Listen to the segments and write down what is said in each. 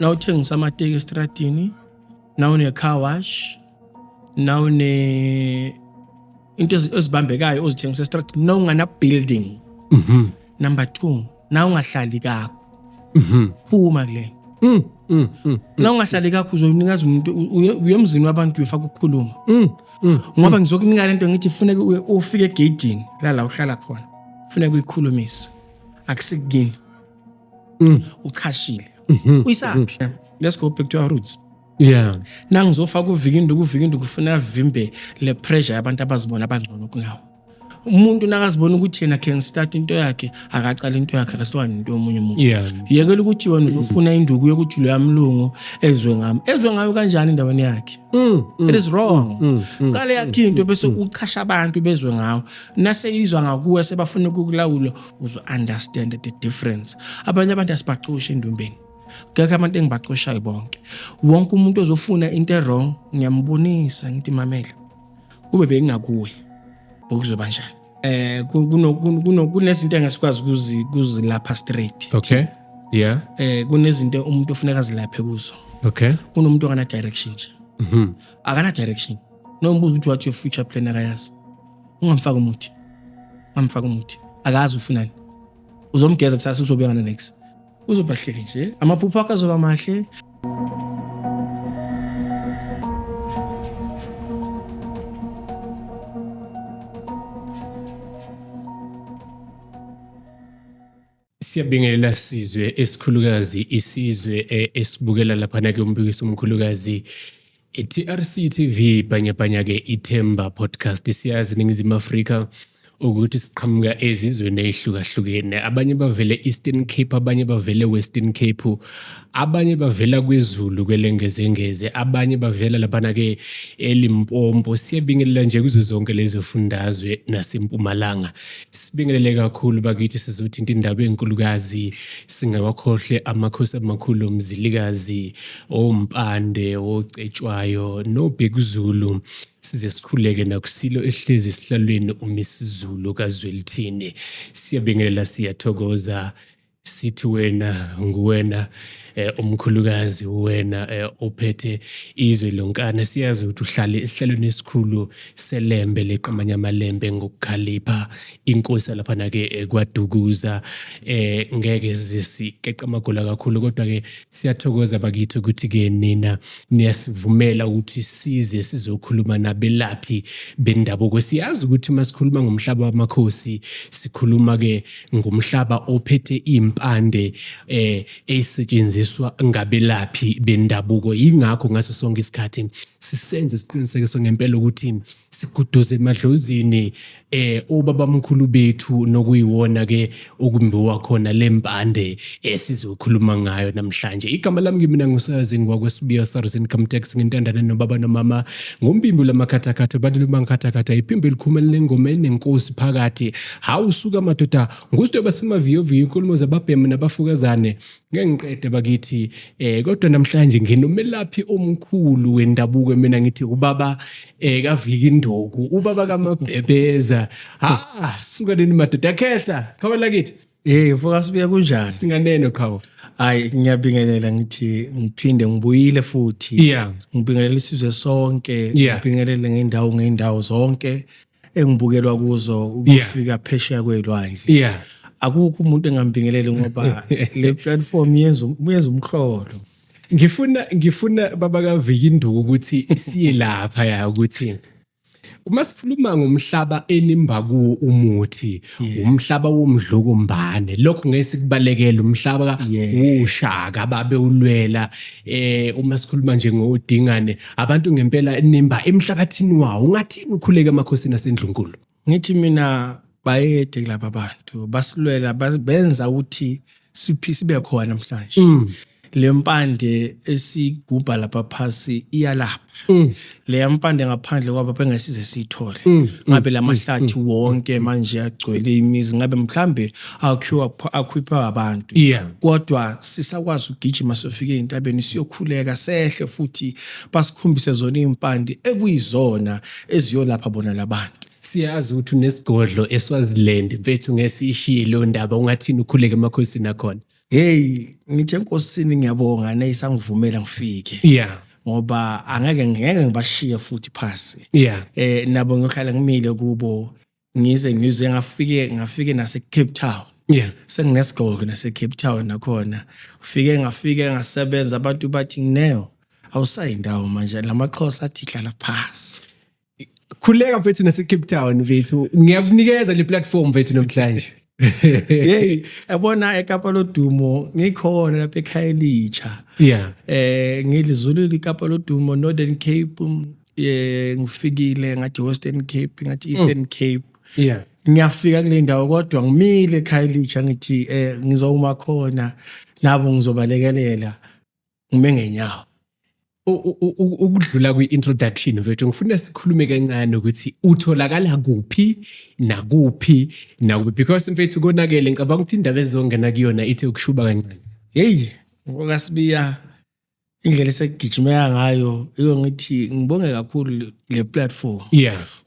Nawuthengisa amateki estradini, nawune car wash, nawune into ezibambekayo ozithengisa estradini, nawungana building. Number 2, nawungahlali kakho. Phuma kule. Nawungahlali kakho uzonikeza umuntu uye emzini wabantu uyofaka ukukhuluma. Ngoba ngizokunika lento ngithi funeka ufike egeyidini la uhlala khona. Funeka uyikhulumise. Akusikini. Uchashile. Uyisaphi? Let's go back to our roots. Nangizofaka uvikindu, uvikindu kufuna avimbe le pressure yabantu abazibona abangcono kunawo. Umuntu nakazibona ukuthi yena can start into yakhe, akaqala into yakhe, akahlukane nento yomunye umuntu. Yekela ukuthi wena uzofuna induku yokuthi lo yamlungu ezwe ngami. Ezwe ngayo kanjani endaweni yakhe? It is wrong. Qale yakhe into bese uchasha abantu bezwe ngawo. Naseyizwa ngakuwe sebafuna ukukulawula, uzo understand the difference. Abanye abantu asibacoshe endumbeni. Kekho abantu engibacoshayo bonke. Wonke umuntu ozofuna into e-wrong ngiyambonisa ngithi mamela. Kube bengingakuwe bokuzoba njani? Kunezinto engasikwazi kuzilapha straight. Okay. Yeah. Kunezinto umuntu ofuneka azilaphe kuzo. Okay. Kunomuntu ongana direction nje. Akana direction. Nombuzo ukuthi what your future plan akayazi. Ungamfaka umuthi. Ungamfaka umuthi. Akazi ufunani. Uzomgeza kusasa uzobuya ngana next. Uzobahleli nje. Amaphupho akhe azoba mahle. Siyabingelela sizwe esikhulukazi, isizwe esibukela laphana ke umbukiso omkhulukazi i-TRC TV bhanyabhanya ke iThemba Podcast. Siyazi iNingizimu Afrika ukuthi siqhamuka ezizweni ezihlukahlukene. Abanye bavele Eastern Cape, abanye bavele Western Cape, abanye bavela kwiZulu kwelengezengeze, abanye bavela laphana ke eLimpopo. Siyabingelela nje kuzo zonke lezo fundazwe nasempumalanga. Sibingelele kakhulu bakithi, sizothinta indaba enkulukazi, singawakhohle amakhosi amakhulu oMzilikazi, oMpande, oCetshwayo noBhekuzulu. Size sikhuleke nakusilo ehlezi esihlalweni uMisizulu kaZwelithini. Siyabingelela, siyathokoza, sithi wena nguwena omkhulukazi, wena ophethe izwe lonkana. Siyazi ukuthi uhlale esihlalweni esikhulu selembe leqamanya amalembe ngokukhalipha inkosi laphana ke kwaDukuza. Ngeke sikeqa amagola kakhulu, kodwa ke siyathokoza bakithi ukuthi ke nina niyasivumela ukuthi size sizokhuluma nabelaphi bendabuko. Siyazi ukuthi masikhuluma ngomhlaba wamakhosi sikhuluma ke ngomhlaba ophethe impande esetshenziswa ngabelaphi bendabuko. Yingakho ngaso sonke isikhathi sisenze isiqinisekiso ngempela ukuthi siguduze emadlozini obabamkhulu bethu, nokuyiwona ke okumbiwa khona lempande esizokhuluma ngayo namhlanje. Igama lami mina ngusazi ngwakwesibiya SARS Income Tax, ngintandane nobaba nomama ngombimbi lamakhathakhatha abantu bamakhathakhatha iphimbo elikhuma lengoma enenkosi phakathi. Hawu suka madoda, ngusito basemaviyoviyo inkulumo zababhemu nabafukazane. Ngeke ngiqede bakithi kodwa namhlanje nginomelaphi omkhulu wendabuko. Mina ngithi ubaba kaViki Nduku, ubaba kaMabhebeza. Ha suka nini madoda, khehla qhawe lakithi. Mfoka sibuya kunjani? Singaneno qhawe. Hayi ngiyabingelela ngithi ngiphinde ngibuyile futhi. Ngibingelela isizwe sonke, ngibingelele ngendawo ngeindawo zonke engibukelwa kuzo ukufika phesheya kwelwandle. Akukho umuntu engambingeleli ngoba le platform yenza umhlolo. Ngifuna baba kaViki Nduku ukuthi siye lapha ya ukuthi uma sikhuluma ngomhlaba enimba kuwo umuthi, umhlaba womdlokombane, lokho ngeke sikubalekele, umhlaba woshaka babe ulwela. Uma sikhuluma nje ngodingane, abantu ngempela nimba emhlabathini wawo. Ungathini ukhuleke emakhosini asendlunkulu? Ngithi mina bayede kulaba bantu basilwela, benza ukuthi sibe khona namhlanje. Le mpande esigubha lapha phasi iyalapha. Le mpande ngaphandle kwabo bengesize siyithole. Ngabe lamahlathi wonke manje agcwele imizi, ngabe mhlambe akhiwa akhipha abantu. Kodwa sisakwazi ukugijima sofika ezintabeni siyokhuleka sehle futhi basikhombise zona impande ekuyizona eziyolapha bona labantu. Siyazi ukuthi unesigodlo eSwaziland mfethu, ngesishiye leyo ndaba. Ungathini ukhuleke emakhosini akhona? Hey, ngithi enkosini ngiyabonga neyisangivumela ngifike. Ngoba angeke ngeke ngibashiye futhi phasi. Nabo ngiyohlala ngimile kubo ngize ngafike nase Cape Town. Senginesigqoko nase Cape Town nakhona. Ufike ngafike ngasebenza, abantu bathi, "Neo, awusayindawo manje, lamaXhosa athi hlala phasi." Khuleka mfethu nase Cape Town mfethu, ngiyakunikeza le platform mfethu namhlanje. Hey, yabona, eKapa lodumo ngikhona lapha eKhayelitsha. Ngilizulile iKapa lodumo, Northern Cape, ngifikile ngathi Western Cape, ngathi Eastern Cape. Ngiyafika kule ndawo kodwa ngimile eKhayelitsha, ngithi ngizoma khona nabo ngizobalekelela ngime ngenyawo. Ukudlula kwi-introduction mfethu, ngifuna sikhulume kancane ukuthi utholakala kuphi nakuphi nakuphi, because mfethu konakele, ngicabanga ukuthi indaba ezizongena kuyona ithi ukushuba kancane. Hey, ngokaSibiya, indlela esekugijimeka ngayo iyo, ngithi ngibonge kakhulu le platform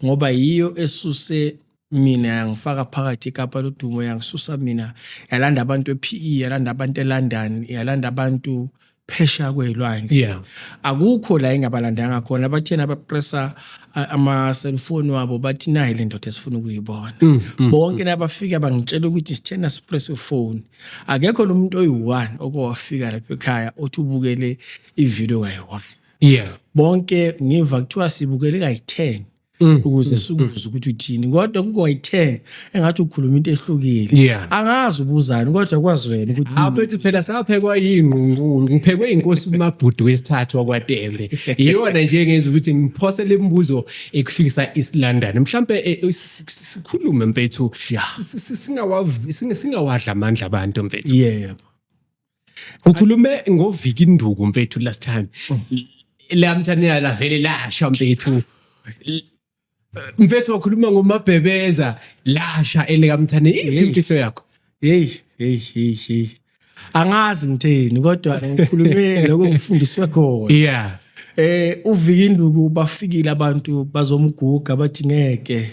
ngoba yiyo esuse mina yangifaka phakathi iKapa lodumo, yangisusa mina yalanda abantu ePE, yalanda abantu eLondon, yalanda abantu phesheya kwelwandle. Akukho la engabalandanga khona. Bathena bapressa ama-cellphone wabo, bathi nayi le ndoda esifuna ukuyibona. Bonke nabafika bangitshela ukuthi sithena sipress ifone, akekho nomuntu oyi-one okowafika lapha ekhaya othi ubukele ividiyo kayi-one. Bonke ngiva kuthiwa sibukele kayi-10 ukuze sikubuze ukuthi uthini, kodwa kukayi-10 engathi ukhuluma into ehlukile. Angazi ubuzani, kodwa kwazi wena ukuthi Hawu mfethu, phela saphekwa yingqungqulu, ngiphekwe inkosi uMabhudu wesithathu wakwaTembe. Iyona nje ngezwe ukuthi ngiphose le mbuzo ekufikisa East London. Mhlambe sikhulume mfethu, singawadla amandla abantu mfethu. Yebo. Ukhulume ngoviki induku mfethu last time. La mthaniya la vele lasha mfethu. Mfethu, wakhuluma ngomabhebeza, lasha elikamthane. Iyiphi imfihlo yakho? Hey, hey, hey, hey, angazi ngitheni, kodwa ngikhulume lokho ngifundiswe khona. Uvika induku, bafikile abantu bazomguga, bathi ngeke,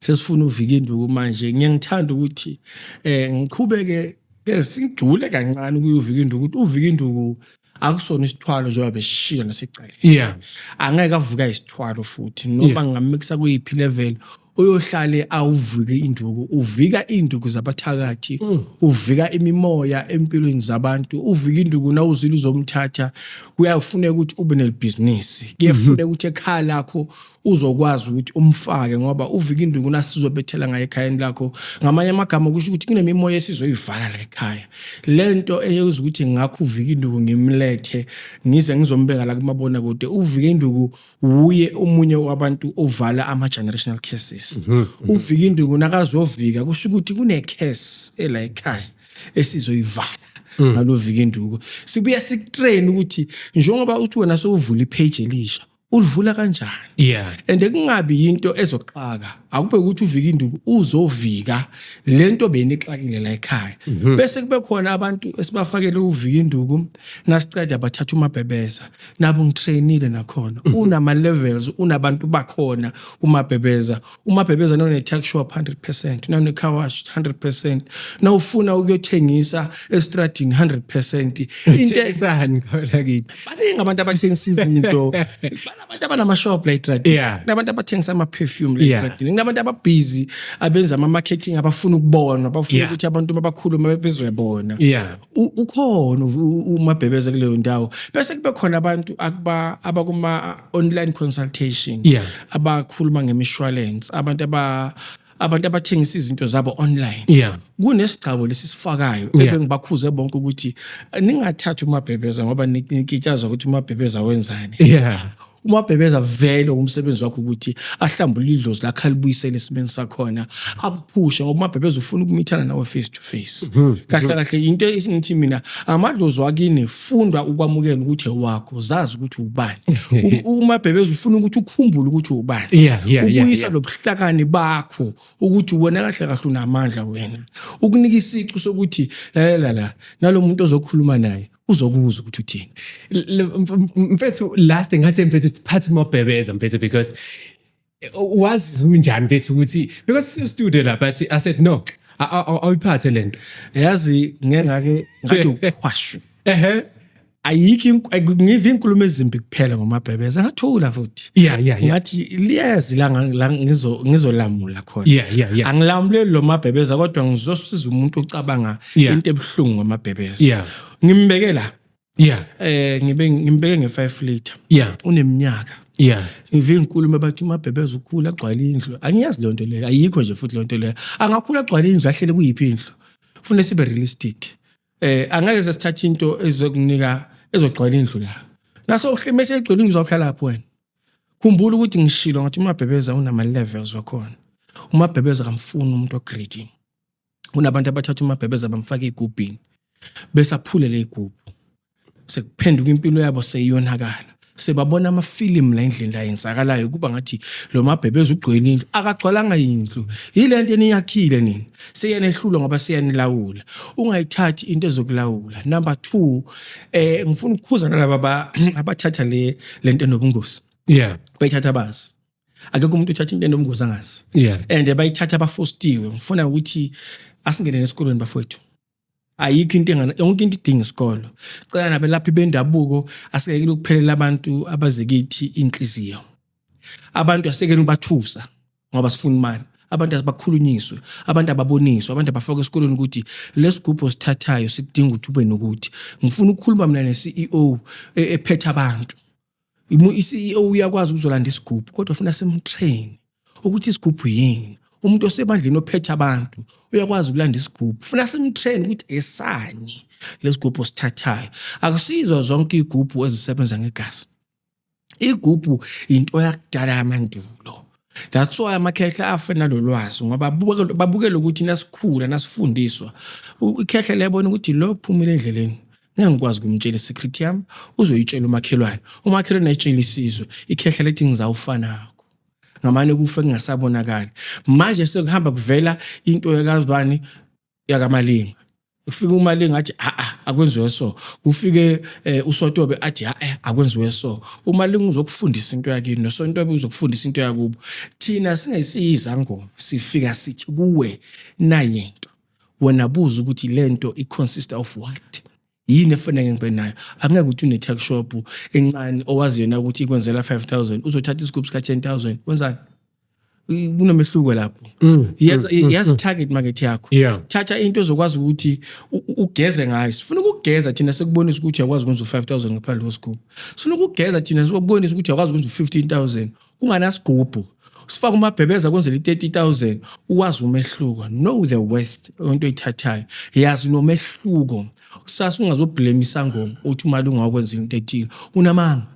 sesifuna uvika induku manje. Ngiyangithanda ukuthi ngiqhubeke ke sijule kancane kuyuvika induku, ukuthi uvika induku akusona isithwalo njengoba besishilo nasecaleni. Angeke avuka isithwalo futhi noma ngingamikisa kuyiphi level, uyohlale awuvike induku. Uvika induku zabathakathi, uvika imimoya empilweni zabantu. Uvika induku nawuzile uzomthatha, kuyafuneka ukuthi ube nelibhizinisi, kuyafuneka ukuthi ekhaya lakho uzokwazi ukuthi umfake, ngoba uvika induku nasizobethela ngayo ekhayeni lakho, ngamanye amagama kusho ukuthi kunemimoya esizoyivala la ekhaya. Lento eyenza ukuthi ngakho uvika induku ngimlethe ngize ngizombeka la kumabona kude, uvika induku wuye omunye wabantu ovala ama-generational curses. Uvika induku nakazovika kusho ukuthi kune-curse ela ekhaya esizoyivala ngalovika induku. Sibuye sikutrain ukuthi njengoba uthi wena sowuvula ipage elisha, ulivula kanjani and kungabi yinto ezoxaka. Akube ukuthi uvika induku uzovika lento benixakile la ekhaya, bese kube khona abantu esibafakele uvika induku, nasiceda bathatha umabhebeza. Nabo ngitrainile nakhona, unama levels, unabantu bakhona umabhebeza. Umabhebeza none tuck shop 100%, none car wash 100%, nawufuna ukuyothengisa estradini 100%. Into Thengisani khona kithi? Baningi abantu abathengisa izinto, banabantu abanama-shop la etradini, kunabantu abathengisa ama-perfume la etradini, kunabantu ababhizi abenza ama-marketing, abafuna ukubonwa, bafuna ukuthi abantu mabakhuluma bezwe bona. Ukhona umabhebeza kuleyo ndawo, bese kube khona abantu abakuma-online consultation, abakhuluma ngemishwalense, abantu abathengisa izinto zabo online. Kunesigcabo lesisifakayo ebengibakhuze bonke ukuthi ningathathi umabhebeza ngoba nikitshazwa ukuthi umabhebeza wenzani. Umabhebeza vele umsebenzi wakho ukuthi ahlambule idlozi lakho, alibuyisele esimeni sakhona, akuphushe, ngoba umabhebeza ufuna ukumithana nawe face to face. Kahle kahle into esingithi mina, amadlozi wakini funda ukwamukela ukuthi ewakho, zazi ukuthi ubani. Umabhebeza ufuna ukuthi ukhumbule ukuthi ubani, ubuyisa lobuhlakani bakho ukuthi wena kahle kahle unamandla wena, ukunika isicu sokuthi lalela la, nalo muntu ozokhuluma naye uzokuzwa ukuthi uthini. Mfethu, last ngathi mfethu siphathe umabhebeza mfethu, because wazi unjani mfethu ukuthi because studio la, but I said no. Awuyiphathe lento. Yazi, ngeke ngathi uqhwashu. Ehe. Ayikho ngiva inkulumo ezimbi kuphela ngoMabhebeza, ngathula futhi. Ngathi liyezi la la ngizolamula khona. yeah yeah yeah Angilamuleli lo Mabhebeza, kodwa ngizosiza umuntu ocabanga into ebuhlungu ngoMabhebeza. Ngimbeke la. Ngibe ngimbeke nge5 liter. Uneminyaka. Ngive inkulumo bathi uMabhebeza ukhula agcwala indlu. Angiyazi leyo nto leyo, ayikho nje futhi leyo nto leyo. Angakhula agcwala indlu, ahlele kuyiphi indlu? Ufuna sibe realistic. Angeke sesithathe into ezokunika ezogcwala indlu la. Naso uhlime seyigcwele indlu, uzawuhlala lapho wena. Khumbula ukuthi ngishilo ngathi uMabhebeza unama levels wakhona. UMabhebeza akamfuni umuntu ogreedy. Kunabantu abathatha uMabhebeza bamfaka igubhini bese aphule le igubhu, sekuphenduka impilo yabo, seyiyonakala, sebabona amafilimu la endlini la yenzakalayo, kuba ngathi lo Mabhebeza ugcwele indlu. Akagcwalanga indlu, yile nto eniyakhile nina, seyanehlula ngoba seyanilawula. Ungayithathi into ezokulawula. Number 2, ngifuna ukukhuza nalaba abathatha le lento enobungozi. Bayithatha bazi. Akekho umuntu uthatha into enobungozi angazi. And bayithatha bafostiwe. Ngifuna ukuthi asingene esikolweni, bafowethu. Ayikho into engana, yonke into idinga isikolo. Cela nabelaphi bendabuko, asikekile ukuphelela abantu abazikithi inhliziyo. Abantu asekele ubathusa ngoba sifuna imali. Abantu abakhulunyiswe, abantu ababoniswe, abantu abafake esikolweni ukuthi lesigubhu osithathayo sikudinga ukuthi ube nokuthi. Ngifuna ukukhuluma mina ne-CEO ephethe abantu. I-CEO uyakwazi ukuzolanda isigubhu, kodwa ufuna simtrain ukuthi isigubhu yini. Umuntu osebandleni ophethe abantu uyakwazi ukulanda isigubhu, ufuna simtrain ukuthi esani lesigubhu osithathayo. Akusizo zonke igubhu ezisebenza ngegazi. Igubhu into yakudala yamandulo. That's why amakhehla afe nalolwazi, ngoba babukele ukuthi nasikhula nasifundiswa, ikhehla liyabona ukuthi lo phumile endleleni, ngeke ngikwazi ukumtshela isecret yami, uzoyitshela umakhelwane, umakhelwane ayitshela isizwe. Ikhehla lethi ngizawufanakho ngamane kufe kungasabonakali. Manje sekuhamba kuvela into yakazibani yakaMalinga, kufike uMalinga athi a a akwenziwe so, kufike uSotobe athi a a akwenziwe so. UMalinga uzokufundisa into yakini, noSontobe uzokufundisa into yakubo. Thina singayisizangoma, sifika sithi kuwe nayento, wena buza ukuthi lento i-consist of what, yini efanele ngibe nayo. Angeke ukuthi une-tuck shop encane owazi yena ukuthi ikwenzela 5000, uzothatha isigubhu sika 10,000, wenzani? Kunomehluko lapho. Yenza yazi target market yakho. Thatha into ozokwazi ukuthi ugeze ngayo. Sifuna ukugeza thina, sekubonisa ukuthi uyakwazi ukwenza u5000 ngaphandle kwesigubhu. Sifuna ukugeza thina, sikubonisa ukuthi uyakwazi ukwenza u15000 kunganasigubhu. Sifaka uMabhebeza kwenzela i-30,000. Uwazi umehluko. Know the worth into oyithathayo, yazi nomehluko. Kusasa ungazoblame isangoma uthi uMali ungakwenza into ethile. Unamanga.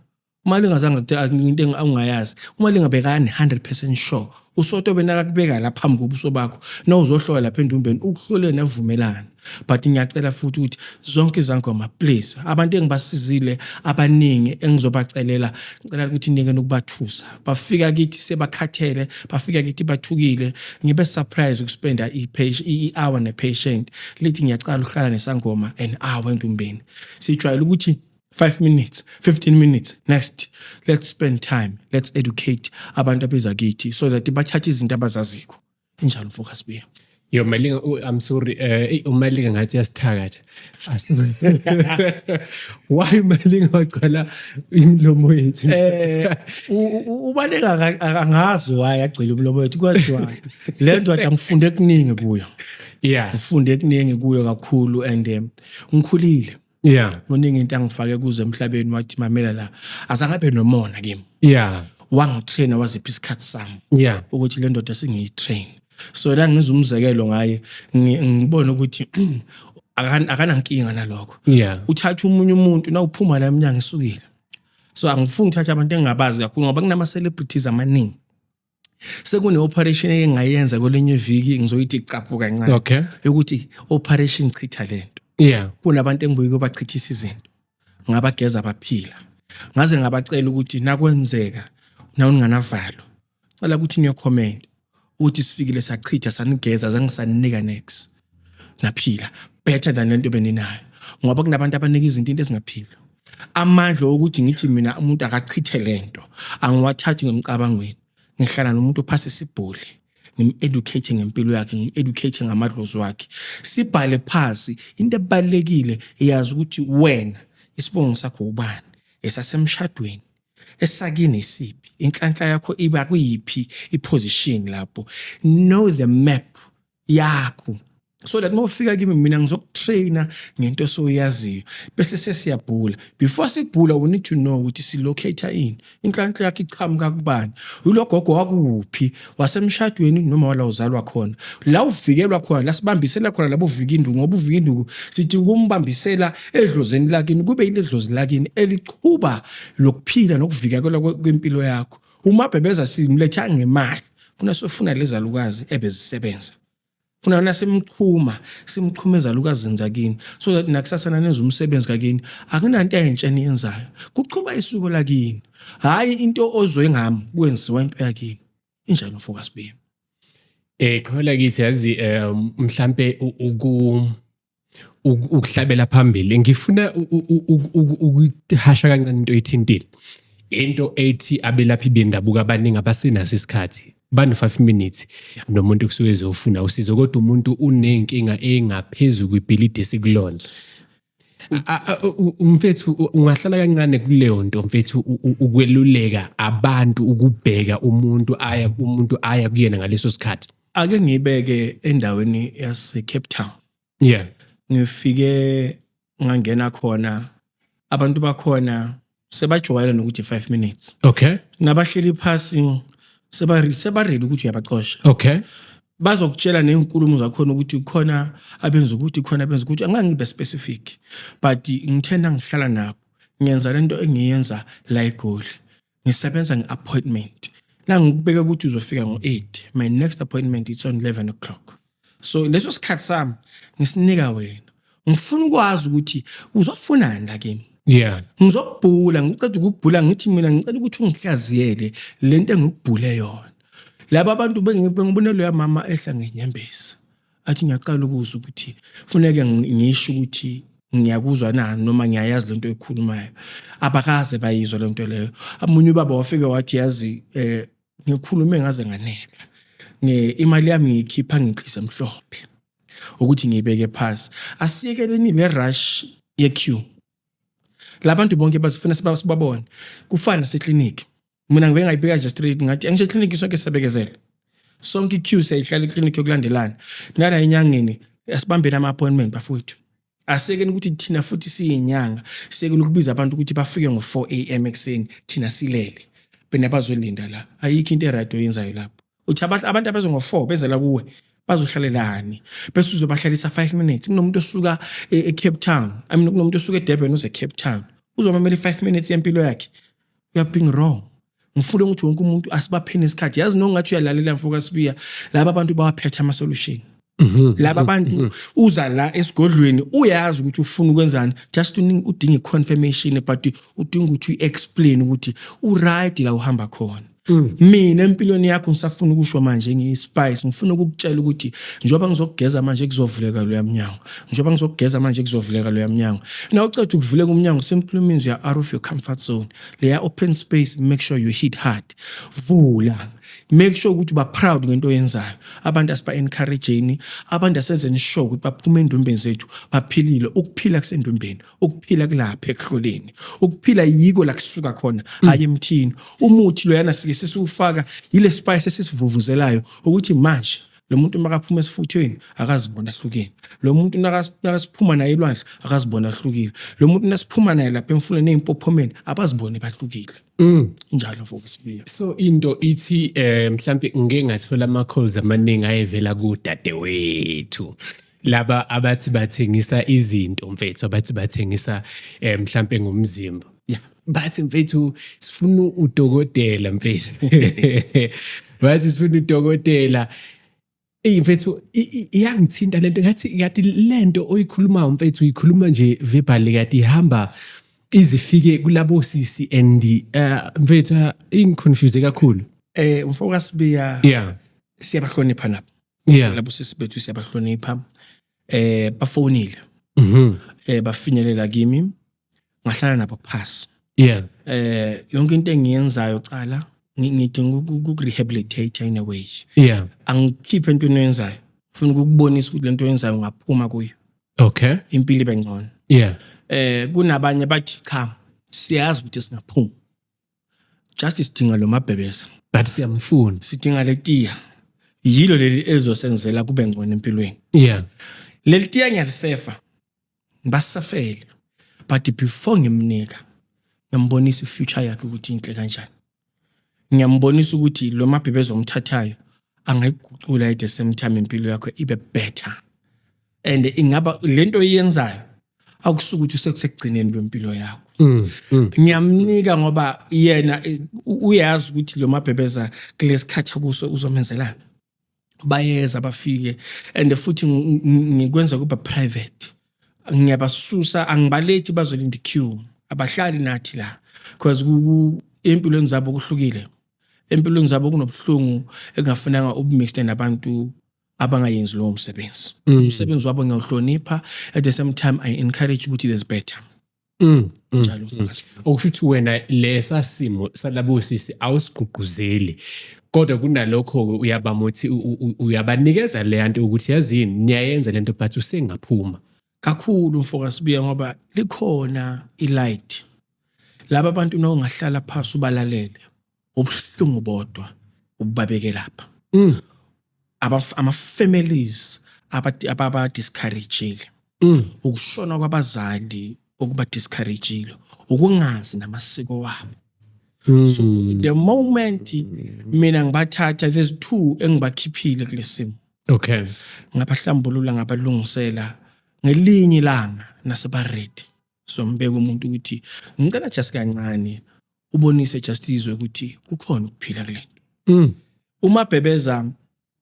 Umali ungazange into ongayazi. Umali ngabekani 100% sure. Usotobe nakakubeka la phambi kobuso bakho, na uzohlola lapha endumbeni, ukuhlole navumelana. But ngiyacela futhi ukuthi zonke izangoma, please, abantu engibasizile abaningi engizobacelela, ngicela ukuthi nike nokubathusa. Bafika kithi sebakhathele, bafika kithi bathukile. Ngibe surprise ukuspenda i-hour ne-patient, lithi ngiyacala uhlala nesangoma an hour endumbeni. Sijwayele ukuthi 5 minutes, 15 minutes, next. Let's spend time, let's educate abantu abeza kithi so that bathathe izinto abazaziko. Injalo, focus buya. Yo Malinga, I'm sorry, uMalinga ngathi yasithakatha. Why Malinga wagcwala imilomo yethu? Ubaleka angazi why agcwele umlomo wethu, kodwa le ndoda ngifunde kuningi kuyo. Ngifunde kuningi kuyo kakhulu and ngikhulile. Kuningi into angifake kuze emhlabeni, wathi mamela la, azangabe nomona kimi. Wangitraina, wazipha isikhathi sami ukuthi le ndoda sengiyitrain. So la ngizwa umzekelo ngaye, ngibona ukuthi akanankinga nalokho. Uthatha umunye umuntu nawuphuma la eminyango isukile. So angifuni ukuthatha abantu engingabazi kakhulu ngoba kunama celebrities amaningi. Sekune operation engayenza kwelinye iviki, ngizoyithi caphu kancane. Ukuthi operation chitha lento. Kunabantu engibuye bachithisa izinto. Ngabageza baphila. Ngaze ngabacela ukuthi nakwenzeka na unganavalo, cela ukuthi niyo comment ukuthi sifikile sachitha sanigeza zangisanika next. Naphila better than lento beninayo. Ngoba kunabantu abanika izinto into ezingaphili. Amandla ukuthi ngithi mina umuntu akachithe lento angiwathathi ngemcabangweni. Ngihlala nomuntu ophasa isibhuli. Ngim-educate ngempilo yakhe, ngim-educate ngamadlozi wakhe, sibhale phasi. Into ebalulekile, iyazi ukuthi wena isibongo sakho ubani, esasemshadweni, esakini isiphi, inhlanhla yakho iba kuyiphi iposition lapho. Know the map yakho so that mawufika kimi mina ngizokutraina ngento osoyaziyo, bese sesiyabhula. Before sibhula, we need to know ukuthi silocate ini, inhlanhla yakho ichamuka kubani, ulogogo wakuphi, wasemshadweni noma wala uzalwa khona, la uvikelwa khona, la sibambisela khona labo uvika induku, ngoba uvika induku sithi ukumbambisela edlozini lakini, kube yile dlozi lakini elichuba lokuphila nokuvikelwa kwempilo yakho. Uma bebeza simletha ngemali, funa sofuna lezalukazi ebezisebenza, funa wena simchuma, simchuma ezalukazini zakini, so that nakusasa nanenza umsebenzi kakini, akunanto entsha eniyenzayo, kuchuba isuko lakini, hhayi into ozwe ngami, kwenziwa into yakini injalo, mfoka Sibiya. Qhola kithi, yazi, mhlambe ukuhlabela phambili, ngifuna ukuhasha kancane into oyithintile, into ethi abelaphi bendabuko abaningi abasenaso isikhathi, bano 5 minutes nomuntu kusuke ezofuna usizo, kodwa umuntu unenkinga engaphezulu kwibhilidi esikulona. Mfethu, ungahlala kancane kuleyo nto, mfethu, ukweluleka abantu ukubheka umuntu aya kuyena ngaleso sikhathi? Ake ngibeke endaweni yase Cape Town. Ngifike ngangena khona, abantu bakhona sebajwayele nokuthi 5 minutes. Nabahleli phasi sebaready ukuthi uyabacosha. Bazokutshela nezinkulumo zakhona ukuthi khona abenza ukuthi, khona abenza ukuthi, angeke ngibe specific, but ngithena ngihlala nabo, ngiyenza lento engiyenza la eGoli, ngisebenza nge-appointment. La ngikubeka ukuthi uzofika ngo-8, my next appointment is on 11 o'clock, so leso sikhathi sami ngisinika wena, ngifuna ukwazi ukuthi uzofunani la kimi. Ngizokubhula, ngiqeda ukukubhula ngithi mina ngicela ukuthi ungihlaziyele lento engikubhule yona. Laba abantu bengibona loya mama ehla ngenyembezi, athi ngiyaqala ukuzwa ukuthi funeke ngisho ukuthi ngiyakuzwa na noma ngiyayazi lento oyikhulumayo. Abakaze bayizwa lento leyo. Amunye ubaba wafika wathi, yazi, ngikhulume ngaze nganela nge imali yami, ngiyikhipha ngenhliziyo emhlophe ukuthi ngiyibeke phasi. Asiyekeleni le rush ye queue, labantu bonke bazifuna sibabone kufana nasekliniki. Mina ngivele ngayibeka nje straight, ngathi angisho ekliniki sonke siyabekezela, sonke i-queue siyayihlala ekliniki yokulandelana. Nala enyangeni asibambeni ama-appointment, bafowethu. Asekeni ukuthi thina futhi siyinyanga, siyekele ukubiza abantu ukuthi bafike ngo-4 am ekuseni, thina silele, bena bazolinda la. Ayikho into e-right oyenzayo lapho. Uthi abantu abezo ngo-4 bezela kuwe bazohlalelani, bese uzobahlalisa 5 minutes? Kunomuntu osuka e-Cape Town, I mean, kunomuntu osuka eDurban uze eCape Town, uzomamela i-5 minutes yempilo yakhe. You are being wrong. Ngifuna ukuthi wonke umuntu asibapheni isikhathi. Yazi, nongathi uyalalela, mfoka Sibiya, laba bantu bawaphethe ama-solution. Laba bantu uza la esigodlweni uyazi ukuthi ufuna ukwenzani, just udinga i-confirmation, but udinga ukuthi uyi-explain ukuthi u-right la uhamba khona. Mina empilweni yakho ngisafuna ukusho manje ngiyi-spice, ngifuna ukukutshela ukuthi njengoba ngizokugeza manje kuzovuleka loya mnyango, njengoba ngizokugeza manje kuzovuleka loya mnyango. Na uceda ukuvuleka umnyango simply means you are out of your comfort zone, leya open space. Make sure you hit hard, vula, make sure ukuthi uba proud ngento oyenzayo. Abantu asiba-encourageni, abantu asenzeni sure ukuthi baphume endumbeni zethu baphilile. Ukuphila kusendumbeni, ukuphila kulapha ekuhloleni, ukuphila yiko la kusuka khona, hayi emthini. Umuthi loyana sike sesiwufaka yile spice esisivuvuzelayo ukuthi manje lo muntu makaphuma esifuthweni akazibona ahlukene, lo muntu nakasiphuma naye elwandle akazibona ahlukile, lo muntu nasiphuma naye lapha emfuleni ey'mpophomeni abazibone bahlukile. Injalo, mfoka Sibiya. So into ithi mhlambe ngike ngathola ama calls amaningi ayevela kudadewethu laba abathi bathengisa izinto, mfethu, abathi bathengisa mhlambe ngomzimba. Bathi, mfethu, sifuna udokotela, mfethu, bathi sifuna udokotela. Eyi mfethu, iyangithinta lento. Ngathi ngathi lento oyikhulumayo, mfethu, uyikhuluma nje verbally, kade ihamba izifike kulabo sisi and mfethu, ingiconfuse kakhulu. Mfoka Sibiya, siyabahlonipha nabo. Labo sisi bethu siyabahlonipha. Bafonile. Bafinyelela kimi. Ngahlala nabo phasi. Yonke into engiyenzayo cala Ngidinga uku-rehabilitate in a way. Angikhiphe entweni oyenzayo, funa ukukubonisa ukuthi lento oyenzayo ungaphuma kuyo, impilo ibe ngcono. Kunabanye bathi cha, siyazi ukuthi singaphuma, just sidinga lo mabhebeza. But siyamfuna. Sidinga letiya, yilo leli ezosenzela kube ngcono empilweni. Leli tiya ngiyalisefa, ngibasafele, but before ngimnika ngiyambonisa i-future yakhe ukuthi inhle kanjani. Ngiyambonisa ukuthi lo mabhebeza omthathayo angayigucula at the same time impilo yakho ibe better, and ingaba lento oyenzayo akusuke ukuthi usekugcineni kwempilo yakho. Ngiyamnika ngoba yena uyazi ukuthi lo mabhebeza kulesikhathi akuso uzomenzelana. Bayeza bafike, and futhi ngikwenza kuba private. Ngiyabasusa, angibalethi bazolinda queue, abahlali nathi la because empilweni zabo kuhlukile, empilweni zabo kunobuhlungu engafunanga ubumixed nabantu abangayenzi lowo msebenzi. Umsebenzi wabo ngiyawuhlonipha, at the same time I encourage ukuthi there's better. Njalo, mfundisi. Okusho ukuthi wena lesa simo salabo sisi awusigqugquzeli, kodwa kunalokho uyabamuthi uyabanikeza le nto ukuthi yazini niyayenza lento, but usengaphuma. Kakhulu, mfoka Sibiya, ngoba likhona i-light. Laba bantu na ungahlala phansi ubalalele, ubuhlungu bodwa ubabeke lapha. Ama-families ababa-discourage-ile, ukushona kwabazali okuba-discourage-ile, ukungazi namasiko wabo. So the moment mina ngibathatha, there's two engibakhiphile kulesimo, ngabahlambulula, ngabalungisela, ngelinye ilanga naseba ready sombeka umuntu ukuthi ngicela just kancane ubonise just izwe ukuthi kukhona ukuphila kulento. Uma bhebeza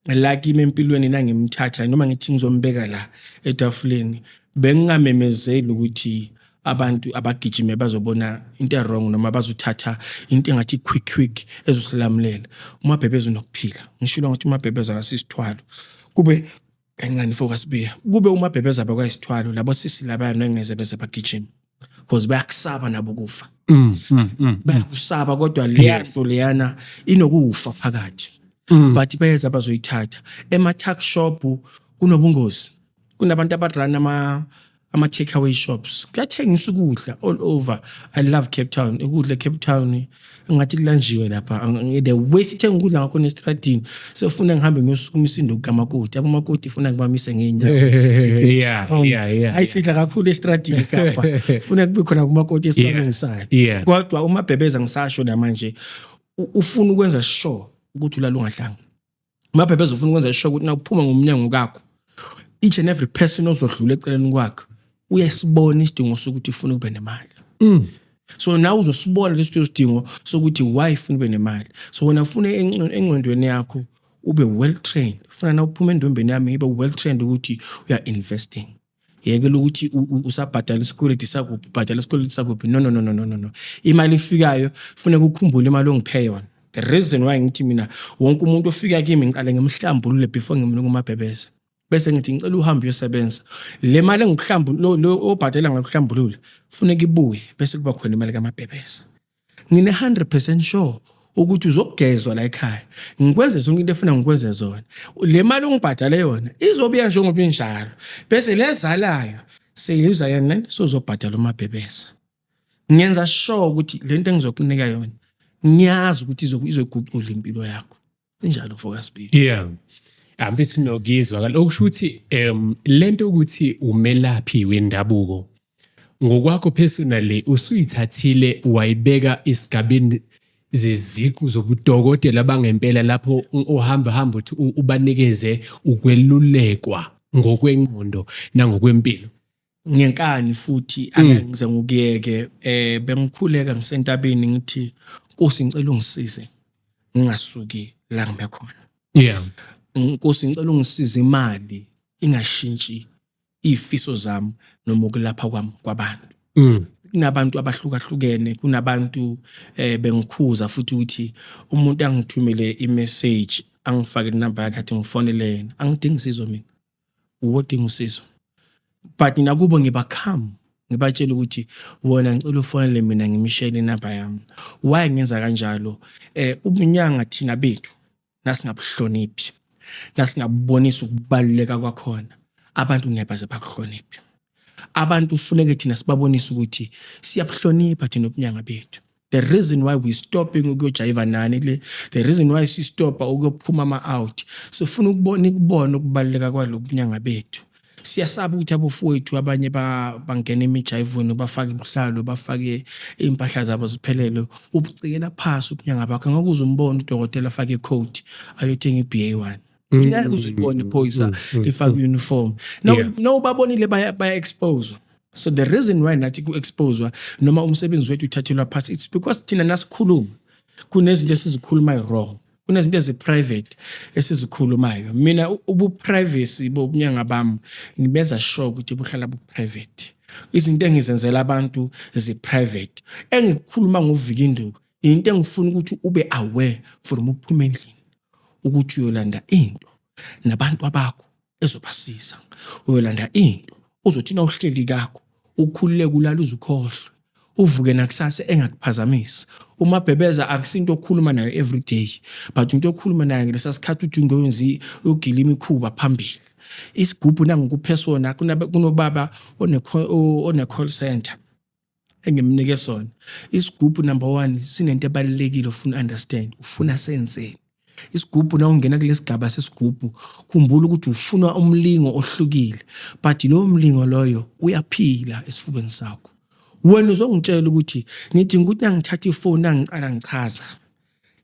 la kimi empilweni, nangimthatha noma ngithi ngizombeka la etafuleni, bengingamemezeli ukuthi abantu abagijime bazobona into e-wrong noma bazothatha into engathi quick quick ezosilamulela. Umabhebeza unokuphila. Ngishilo ngathi umabhebeza akasisithwalo. Kube kancane focus buya kube umabhebeza bakwayisithwalo labo sisi labaya nengeze beze bagijima because bayakusaba nabo ukufa. Bayakusaba, kodwa leya nto leyana inokufa phakathi. But beza bazoyithatha. Ema-tuck shop kunobungozi, kunabantu abarun ama take away shops, kuyathengisa ukudla all over. I love Cape Town, ukudla eCape Town ngathi kulanjiwe lapha. The way sithenga ukudla ngakhona estradini, sefuna ngihambe ngiyosukuma induku kamakoti, abomakoti funa ngibamise ngeenyawo. Ayisidla kakhulu estradini Kapa, funa kube khona kumakoti esibalungisayo. Kodwa umabhebeza, ngisasho namanje, ufuna ukwenza sure ukuthi ulala ungahlanga. Umabhebeza ufuna ukwenza sure ukuthi nawuphuma ngomnyango kakho, each and every person ozodlula eceleni kwakhe uyasibona isidingo sokuthi ufuna ube nemali. So nawe uzosibona leso sidingo sokuthi why ufuna ube nemali. So wena ufuna engqondweni yakho ube well trained. Ufuna na uphuma endombeni yami ngibe well trained ukuthi we are investing. Yekela ukuthi usabhadala isikweleti sakuphi, ubhadala isikweleti sakuphi. No, no, no, no, no, no, no. Imali ifikayo funeka ukhumbule imali ongiphe yona. The reason why ngithi mina wonke umuntu ofika kimi ngiqale ngimhlambulule before ngimnika umabhebeza, bese ngithi ngicela uhambe uyosebenza. Le mali engikuhlambu lo obhadela ngakuhlambulula funeka ibuye, bese kuba khona imali kamabhebeza. Ngine 100% sure ukuthi uzogezwa la ekhaya, ngikwenze zonke into efuna ngikwenze zona. Le mali ongibhadale yona izobuya njengoba injalo, bese lezalayo seyiluza yena, sozobhadala umabhebeza. Ngenza sure ukuthi lento engizokunika yona ngiyazi ukuthi izoguqula impilo yakho. Injalo, focus B. Yeah. Ambithi nokizwa okusho ukuthi lento ukuthi umelaphi wendabuko ngokwakho personally usuyithathile wayibeka esigabeni zeziqu zobudokotela bangempela, lapho uhamba hamba uthi ubanikeze ukwelulekwa ngokwengqondo nangokwempilo. Ngenkani futhi angeke ngize ngukuyeke. Bengikhuleka ngisentabeni ngithi, "Nkosi, ngicela ungisize ngingasuki la ngime khona. Nkosi, ngicela ungisize imali ingashintshi izifiso zami noma ukulapha kwami kwabantu." Kunabantu abahlukahlukene, kunabantu bengikhuza futhi ukuthi umuntu angithumele i-message, angifake inamba yakhe, athi ngifonele yena. Angidingi usizo mina, uwodinga usizo. But nakubo ngiba calm, Ngibatshela ukuthi wona ngicela ufonele mina, ngimshele inamba yami. Why ngenza kanjalo? Ubunyanga thina bethu nasingabuhloniphi, nasingabubonisa ukubaluleka kwakhona, abantu ngeke baze bakuhloniphe. Abantu kufuneke thina sibabonise ukuthi siyabuhlonipha thina ubunyanga bethu. The reason why we stopping ukuyojayiva nani le, the reason why sistopa ukuyophuma ama-out, sifuna ukubona ikubona ukubaluleka kwalo bunyanga bethu. Siyasaba ukuthi abofowethu abanye bangena emijayivweni, bafake ubuhlalo, bafake iy'mpahla zabo ziphelele, ubucikela phasi ubunyanga bakho. Angeke uze umbone udokotela afake i-coat ayothenga i-BA one. Ngeke uze ulibone iphoyisa lifake i-uniform. No, ubabonile baya-exposwa. So the reason why nathi ku-exposwa noma umsebenzi wethu uthathelwa phasi, it's because thina nasikhuluma kunezinto esizikhulumayo wrong, kunezinto ezi-private esizikhulumayo. Mina ubu-privacy bobunyanga bami ngibenza sure ukuthi buhlala bu-private. Izinto engizenzela abantu zi-private. Engikukhuluma ngoVikinduku into engifuna ukuthi ube aware from ukuphuma endlini ukuthi uyolanda into nabantu abakho ezobasiza. Uyolanda into uzothi na uhleli kakho ukhululeke, ulala uzukhohlwe, uvuke nakusasa engakuphazamisi. Umabhebeza akusinto okhuluma nayo every day, but into okhuluma nayo ngelesa sikhathi uthi ungoyenzi uyogila imikhuba phambili. Isigubhu nangikuphe sona, kunobaba one call center engimnike sona isigubhu. Number 1, sinento ebalulekile ufuna understand, ufuna senzeni isigubhu. Na ungena kulesigaba sesigubhu, khumbula ukuthi ufuna umlingo ohlukile, but lowo mlingo loyo uyaphila esifubeni sakho. Wena uzongitshela ukuthi ngidinga ukuthi nangithatha ifoni, nangiqala ngichaza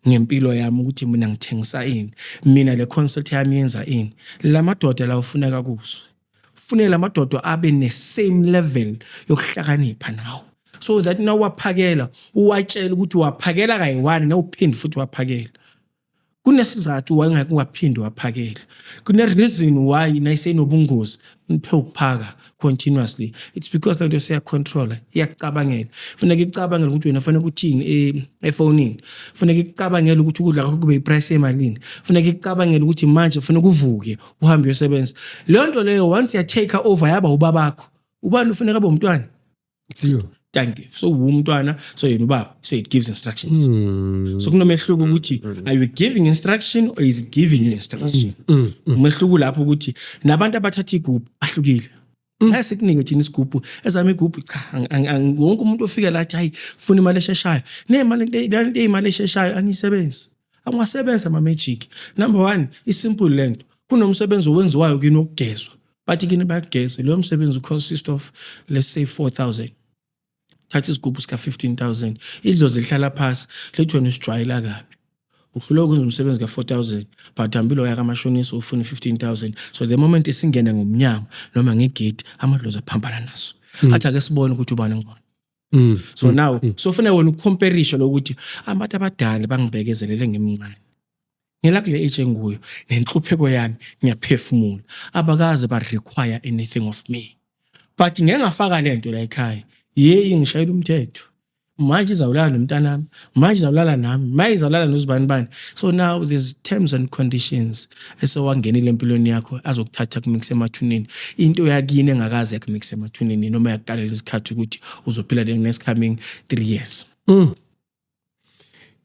ngempilo yami ukuthi mina ngithengisa ini, mina le consult yami yenza ini. La madoda la ufuneka kuzwe, kufuneka la madoda abe ne-same level yokuhlakanipha nawe, so that nawuwaphakela uwatshela ukuthi uwaphakela kayi-one, ngewuphinde futhi waphakela. Kunesizathu why ungaphinde waphakela, kune-reason why nayisenobungozi niphe ukuphaka continuously. It's because lento seyacontrola, iyakucabangela. Funeka icabangele ukuthi wena fanele uthini efonini, funeka icabangele ukuthi ukudla kwakho kube iprice emalini, funeka icabangele ukuthi manje funeka uvuke uhambe uyosebenza. Leyo nto leyo once ya take over, yaba ubabakho, ubani ufuneka abe umntwana? Siyo. Thank you. So umntwana, so yena ubaba, so it gives instructions. So kunomehluko ukuthi are you giving instruction or is it giving you instruction? Umehluko lapho ukuthi nabantu abathatha igubhu ahlukile. Ngeke sikunike thina isigubhu ezami igubhu, cha. Wonke umuntu ofika la athi hayi, funa imali esheshayo, nemali lento eyimali esheshayo angisebenzi, angasebenza ama magic. Number 1, isimple lento, kunomsebenzi owenziwayo kini okugezwa, bathi kini bayageza. Leyo msebenzi consist of, let's say, 4000. Thatha isigubhu sika 15,000, idlozi lihlala phasi lethi wena usijwayela kabi, uhluleka ukwenza umsebenzi ka-4000, but hambile waya kamashonisa ufuna i-15,000. So the moment isingena ngomnyango noma ngegate, amadlozi aphambana naso, athi ake sibone ukuthi ubani ngibona. So now so funa wena ukucomparisha lokuthi abantu abadala bangibekezelele ngimncane, ngela kule age enguyo nenhlupheko yami, ngiyaphefumula, abakaze ba require anything of me, but ngeke ngafaka lento la ekhaya, yeyi, ngishayela umthetho manje, izawulala nomntanami manje, izawulala nami manje, izawulala nozibani bani. So now there's terms and conditions esewangenile empilweni yakho azokuthatha kumikisa emathuneni, into yakini engakaze yakumikisa emathuneni noma yakuqalela isikhathi ukuthi uzophila the next coming 3 years.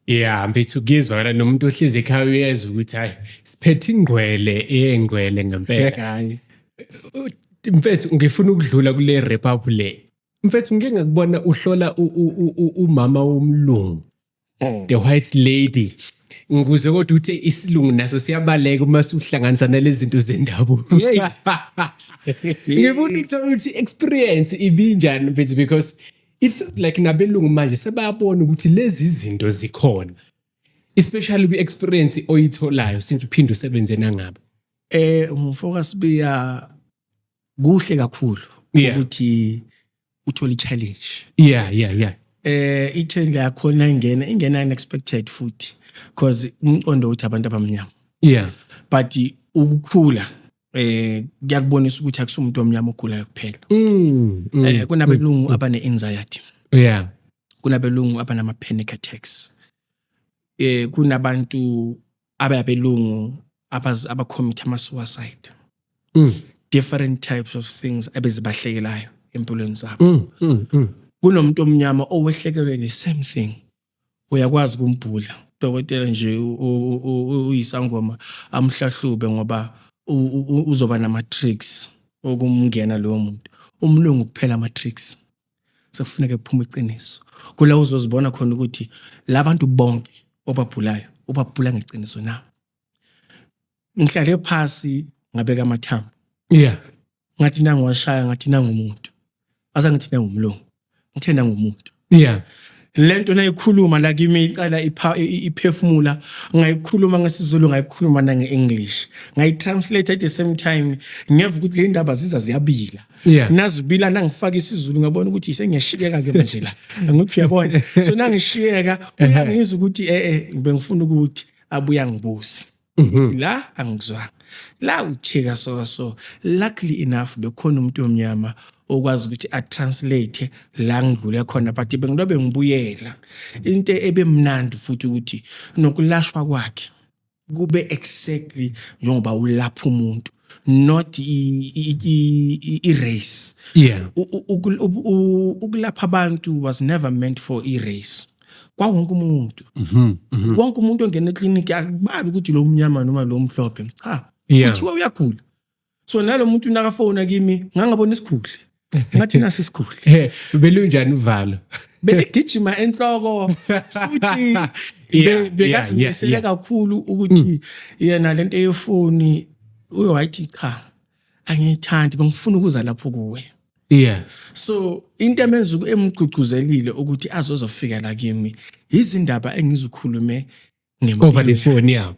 Yeah, mfethu, kuyezwakala nomuntu ohlezi ekhaya uyezwa ukuthi hayi, siphethe ingqwele eyengqwele ngempela. Hayi. Mfethu, ngifuna ukudlula kule wrap up le. Mfethu, ngike ngakubona uhlola umama womlungu, the white lady. Ngikuze kodwa uthi isilungu naso siyabaleka uma suhlanganisa nalezi zinto zendabuko. Ngifuna ukuthola ukuthi experience ibinjani, mfethu, because it's like nabelungu manje sebayabona ukuthi lezi zinto zikhona. Especially kwi-experience oyitholayo since uphinde usebenze nangabo. Mfoka Sibiya, kuhle kakhulu ukuthi uthole i-challenge. I-challenge yakhona ingena unexpected futhi, because umqondo uthi abantu abamnyama, but ukukhula kuyakubonisa ukuthi akusumuntu omnyama ogulayo kuphela. Kunabelungu abane anxiety, kunabelungu abanama panic attacks, kunabantu abayabelungu abacommit ama suicide, different types of things abezibahlekelayo Empilweni zabo. Kunomuntu omnyama owehlekelwe the same thing, uyakwazi ukumbhula dokotela nje uyisangoma, amhlahlube ngoba uzoba nama-tricks okumngena loyo muntu. Umlungu kuphela ama-tricks, sekufuneka kuphume iqiniso. Kula uzozibona khona ukuthi labantu bonke obabhulayo ubabhula ngeqiniso na. Ngihlale phasi, ngabeka amathambo, ngathi nangiwashaya, ngathi nangumuntu, asa ngithi nangumlungu, ngithe nangumuntu. Lento nayikhuluma la kimi iqala iphefumula, ngayikhuluma ngesiZulu, ngayikhuluma nange-English, ngayi-translate at the same time. Ngeva ukuthi le ndaba ziza ziyabila. Nazibila, nangifaka isiZulu, ngabona ukuthi sengiyashiyeka ke manje la. Ngithi uyabona, so nangishiyeka uyangizwa ukuthi bengifuna ukuthi abuya ngibuze la, angikuzwanga la utheka. So luckily enough bekhona umuntu omnyama okwazi ukuthi a-translate la ngidlule khona, but bengilobe ngibuyela into ebemnandi futhi ukuthi nokulashwa kwakhe kube exactly njengoba ulapha umuntu, not i-race. Ukulapha abantu was never meant for i-race, kwawonke umuntu. Wonke umuntu ongena ekliniki, akubali ukuthi lo mnyama noma lo mhlophe, cha. Kuthiwa uyagula, so nalo muntu nakafona kimi, ngangabona isikhuli, ngathi nasi isikhuli. Belunjani uvalo? Beligijima enhloko futhi. Bekazimisele kakhulu ukuthi yena lento yefoni uyowathi cha, angiyithandi, bengifuna ukuza lapho kuwe. So into emenza emgqugquzelile ukuthi azozofika la kimi izindaba engizikhulume Over the phone, yeah.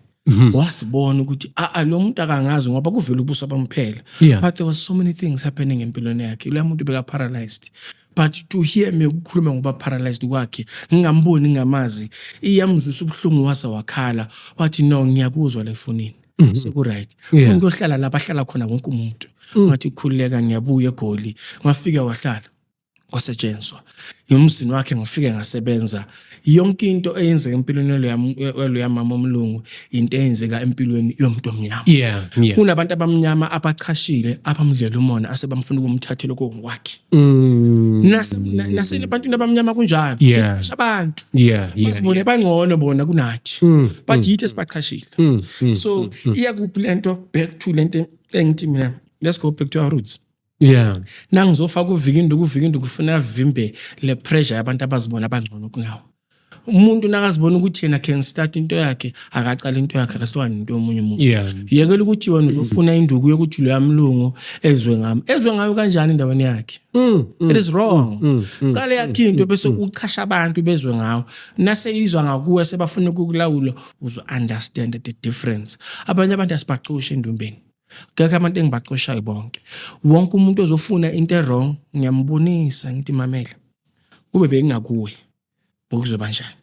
Wasibona ukuthi a lo muntu akangazi ngoba kuvela ubuso bamphela. But there was so many things happening empilweni yakhe. Lo muntu beka paralyzed, but to hear me ukukhuluma ngoba paralyzed kwakhe, ngingamboni, ngingamazi, iyamzwisa ubuhlungu, wasa wakhala, wathi, "No, ngiyakuzwa le fonini, seku right." Funa ukuyohlala lapha ahlala khona wonke umuntu. Ngathi khululeka, ngiyabuya eGoli. Ngafika, wahlala, kwasetshenzwa emzini wakhe, ngifike ngasebenza. Yonke into eyenzeka empilweni yaloya mama omlungu, into eyenzeka empilweni yomuntu omnyama. Kunabantu abamnyama abachashile, abamdlela umona, asebamfuna ukumthathela okungokwakhe. Nasebantwini abamnyama kunjalo. Sicasha abantu, bazibone bangcono bona kunathi, but yithi esibachashile. So iyakuphi lento? Back to lento engithi mina, let's go back to our roots. Nangizofaka uvika induku, uvika induku ufuna avimbe le pressure yabantu abazibona abangcono kunawo. Umuntu nakazibona ukuthi yena can start into yakhe, akaqala into yakhe, akahlukane nento yomunye umuntu. Yekela ukuthi wena uzofuna induku yokuthi loya mlungu ezwe ngami, ezwe ngayo kanjani endaweni yakhe? It is wrong. Qala yakhe into, bese uchasha abantu bezwe ngawo. Naseyizwa ngakuwe, sebafuna ukukulawula, uzo understand the difference. Abanye abantu asibacoshe endumbeni. Kekho abantu engibacoshayo bonke. Wonke umuntu ozofuna into e-wrong, ngiyambonisa, ngithi, "Mamela, kube bengingakuwe bokuzoba njani?"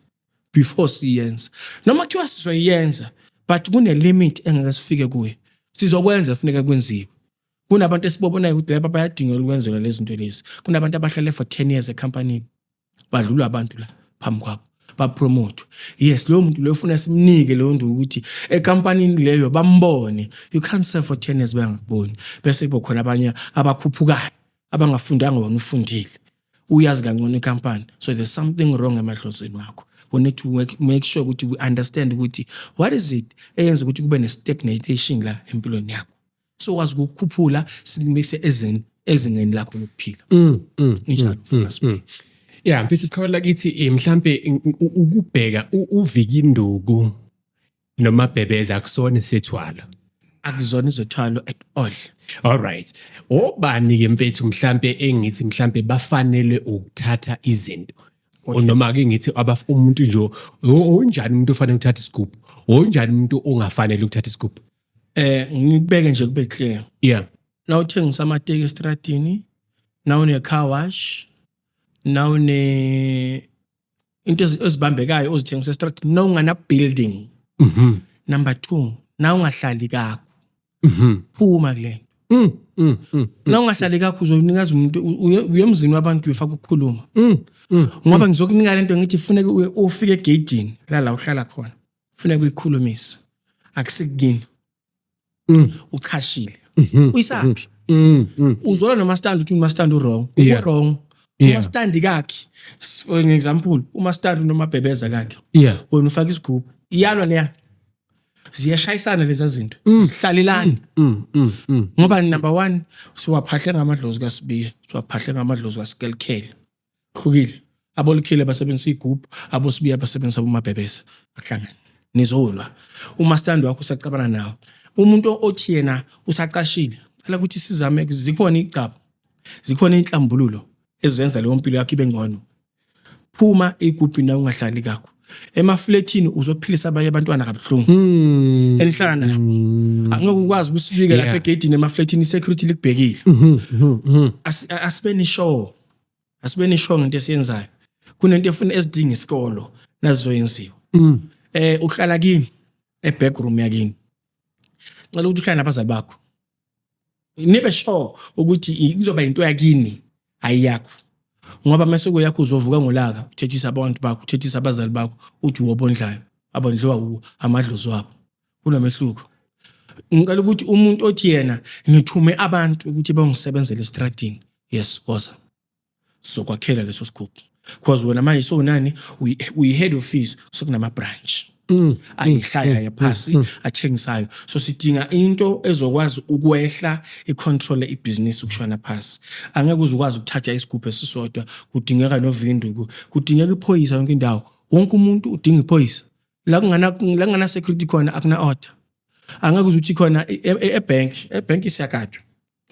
Before siyenza, noma kuthiwa sizoyenza, but kune limit engeke sifike kuyo. Sizokwenza funeka kwenziwe. Kunabantu esibobonayo ukuthi laba bayadinga ukwenzelwa lezi zinto lezi. Kunabantu abahlale for 10 years ecompany, badlula abantu la phambi kwabo, bapromote. Yes, loyo muntu loyo ufuna simnike leyo nto ukuthi ekampanini leyo bambone. You can't serve for 10 years bangakuboni, bese kube khona abanye abakhuphukayo abangafundanga, wena ufundile, uyazi kangcono ikampani. So there's something wrong emadlozini wakho. We need to make sure ukuthi we understand ukuthi what is it eyenza ukuthi kube ne-stagnation la empilweni yakho, so wazi ukukhuphula, sikumise ezingeni lakho lokuphila. Injalo, mfundisi. Yeah, mfethu, qhawe lakithi, mhlambe ukubheka uvika induku noma bhebeza akusona isethwalo. Akuzona izothwalo at all. All right. Obani ke mfethu mhlambe engithi mhlambe bafanele ukuthatha izinto? Noma ke ngithi umuntu nje onjani, umuntu ofanele ukuthatha isigubhu? Onjani umuntu ongafanele ukuthatha isigubhu? Ngikubeke nje kube clear. Na uthengisa amateki estradini, na une car wash, na une into ezibambekayo ozithengisa estradini, na ungana building. Number 2, na ungahlali kakho. Phuma kule. Na ungahlali kakho, uzonikeza umuntu, uye emzini wabantu, uyofaka ukukhuluma. Ngoba ngizokunika lento ngithi funeka ufike egate la uhlala khona. Funeka uyikhulumise. Akusikini. Uchashile. Uyisaphi? Uzwela nomastandi uthi umastandi u-wrong. U-wrong. Umastandi kakhe, for an example, umastandi nomabhebeza kakhe. Wena ufaka isigubhu. Iyalwa leya. Ziyashayisana lezi zinto. Sihlalelani. Ngoba number 1 siwaphahle ngamadlozi kaSibiya, siwaphahle ngamadlozi kaSikelkhele. Hlukile. Abolikhile basebenzisa igubhu, aboSibiya basebenzisa abomabhebeza. Ahlangana. Nizolwa. Umastandi wakho usacabana nawo. Umuntu othi yena usaqashile, cela ukuthi sizame, zikhona igcabo, zikhona inhlambululo ezenza leyo mpilo yakho ibe ngcono. Phuma igubhini la, ungahlali kakho. Emafletini uzophilisa abanye abantwana kabuhlungu. Enihlala nabo. Angeke ukwazi ukusibika lapha egedini emafletini, i-security likubhekile. Asibeni sure. Asibeni sure ngento esiyenzayo. Kunento efuna ezidinga isikolo nazizoyenziwa. Uhlala kini e-backroom yakini. Ngicela ukuthi uhlale nabazali bakho. Nibe sure ukuthi kuzoba into yakini, ayiyakho. Ngoba mase kuyakho uzovuka ngolaka, uthethisa abantu bakho, uthethisa abazali bakho, uthi wobondlayo, abondliwa uwo amadlozi wabo. Kunomehluko. Ngicela ukuthi umuntu othi yena ngithume abantu ukuthi bayongisebenzela estradini. Yes, woza. Sizokwakhela leso sigubhu. Because wena manje sowunani, uyi-head office, sokunama branch. Ayihlaya phasi athengisayo. So sidinga into ezokwazi ukwehla, icontrol ibhizinisi ukushona phasi. Angeke uze ukwazi ukuthatha isigubhu esisodwa, kudingeka novinduku, kudingeka iphoyisa yonke indawo. Wonke umuntu udinga iphoyisa. La kungana security khona akuna order. Angeke uze uthi khona e-bank siyagadwa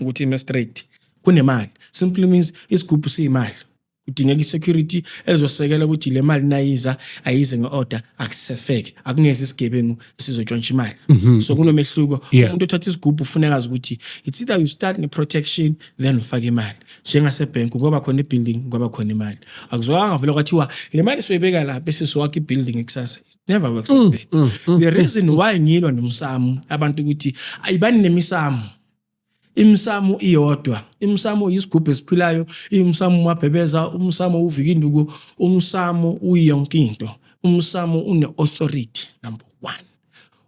ukuthi ime straight, kunemali. Simply means isigubhu siyimali, kudingeka i-security elizosekela ukuthi le mali nayiza ayize nge-order, akusefeke, akungezi isigebengu esizotshontsha imali. So kunomehluko. Umuntu othatha isigubhu ufuneka azi ukuthi it's either you start nge-protection, then ufake imali njengasebhenki, ngoba khona i-building, ngoba khona imali akuzwanga vele kwathiwa le mali soyibeka la bese siwakha i-building kusasa. It never works like that. The reason why ngilwa nomsamo, abantu ukuthi ayibani nemisamo, imisamo iyodwa, imisamo isigubhu esiphilayo, imsamo umabhebeza, umsamo uvika induku, umsamo uyonke into. Umsamo une authority number 1.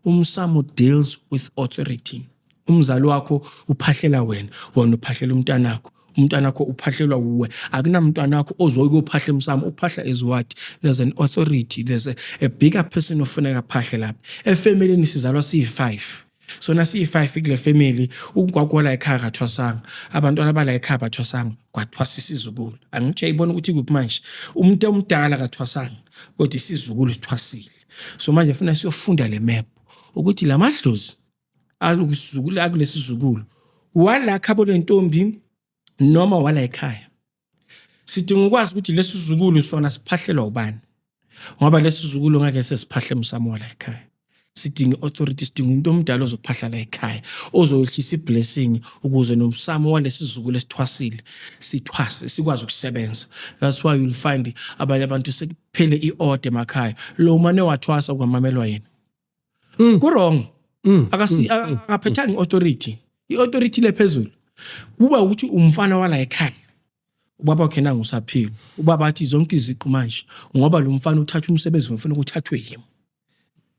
Umsamo deals with authority. Umzali wakho uphahlela wena, wena uphahlela umntanakho, umntanakho uphahlelwa wuwe. Akunamntwana wakho ozoyophahla emsamo, uphahla is what? There's an authority, there's a bigger person ofuneka phahle lapha. Efamilini sizalwa siyi-5, sona siyi-5 kule family. Ugwagwa la ekhaya kathwasanga, abantwana bala ekhaya bathwasanga, kwathwasa isizukulu. Angithi uyayibona ukuthi kuphi manje? Umuntu omdala kathwasanga, kodwa isizukulu sithwasile. So manje funa siyofunda le map ukuthi la madlozi akusizukulu akulesizukulu wala khabo lentombi noma wala ekhaya. Sidinga ukwazi ukuthi lesi sizukulu sona siphahlelwa ubani, ngoba lesi sizukulu ngeke sesiphahle emsamo wala ekhaya. Sidinga i-authority, sidinga umuntu omdala ozophahla la ekhaya, ozoyehlisa i-blessing ukuze nomsamo walesi sizukulu esithwasile sithwase, sikwazi ukusebenza. That's why you'll find abanye abantu sekuphele i-order emakhaya, lo mane wathwasa kwamamelwa yena. Ku-wrong. Akasi akaphethanga i-authority, i-authority le phezulu kuba ukuthi umfana wala ekhaya, ubaba wakhe nangu usaphila, ubaba athi zonke iziqu manje ngoba lo mfana uthatha umsebenzi ngifuna ukuthathwe yimi,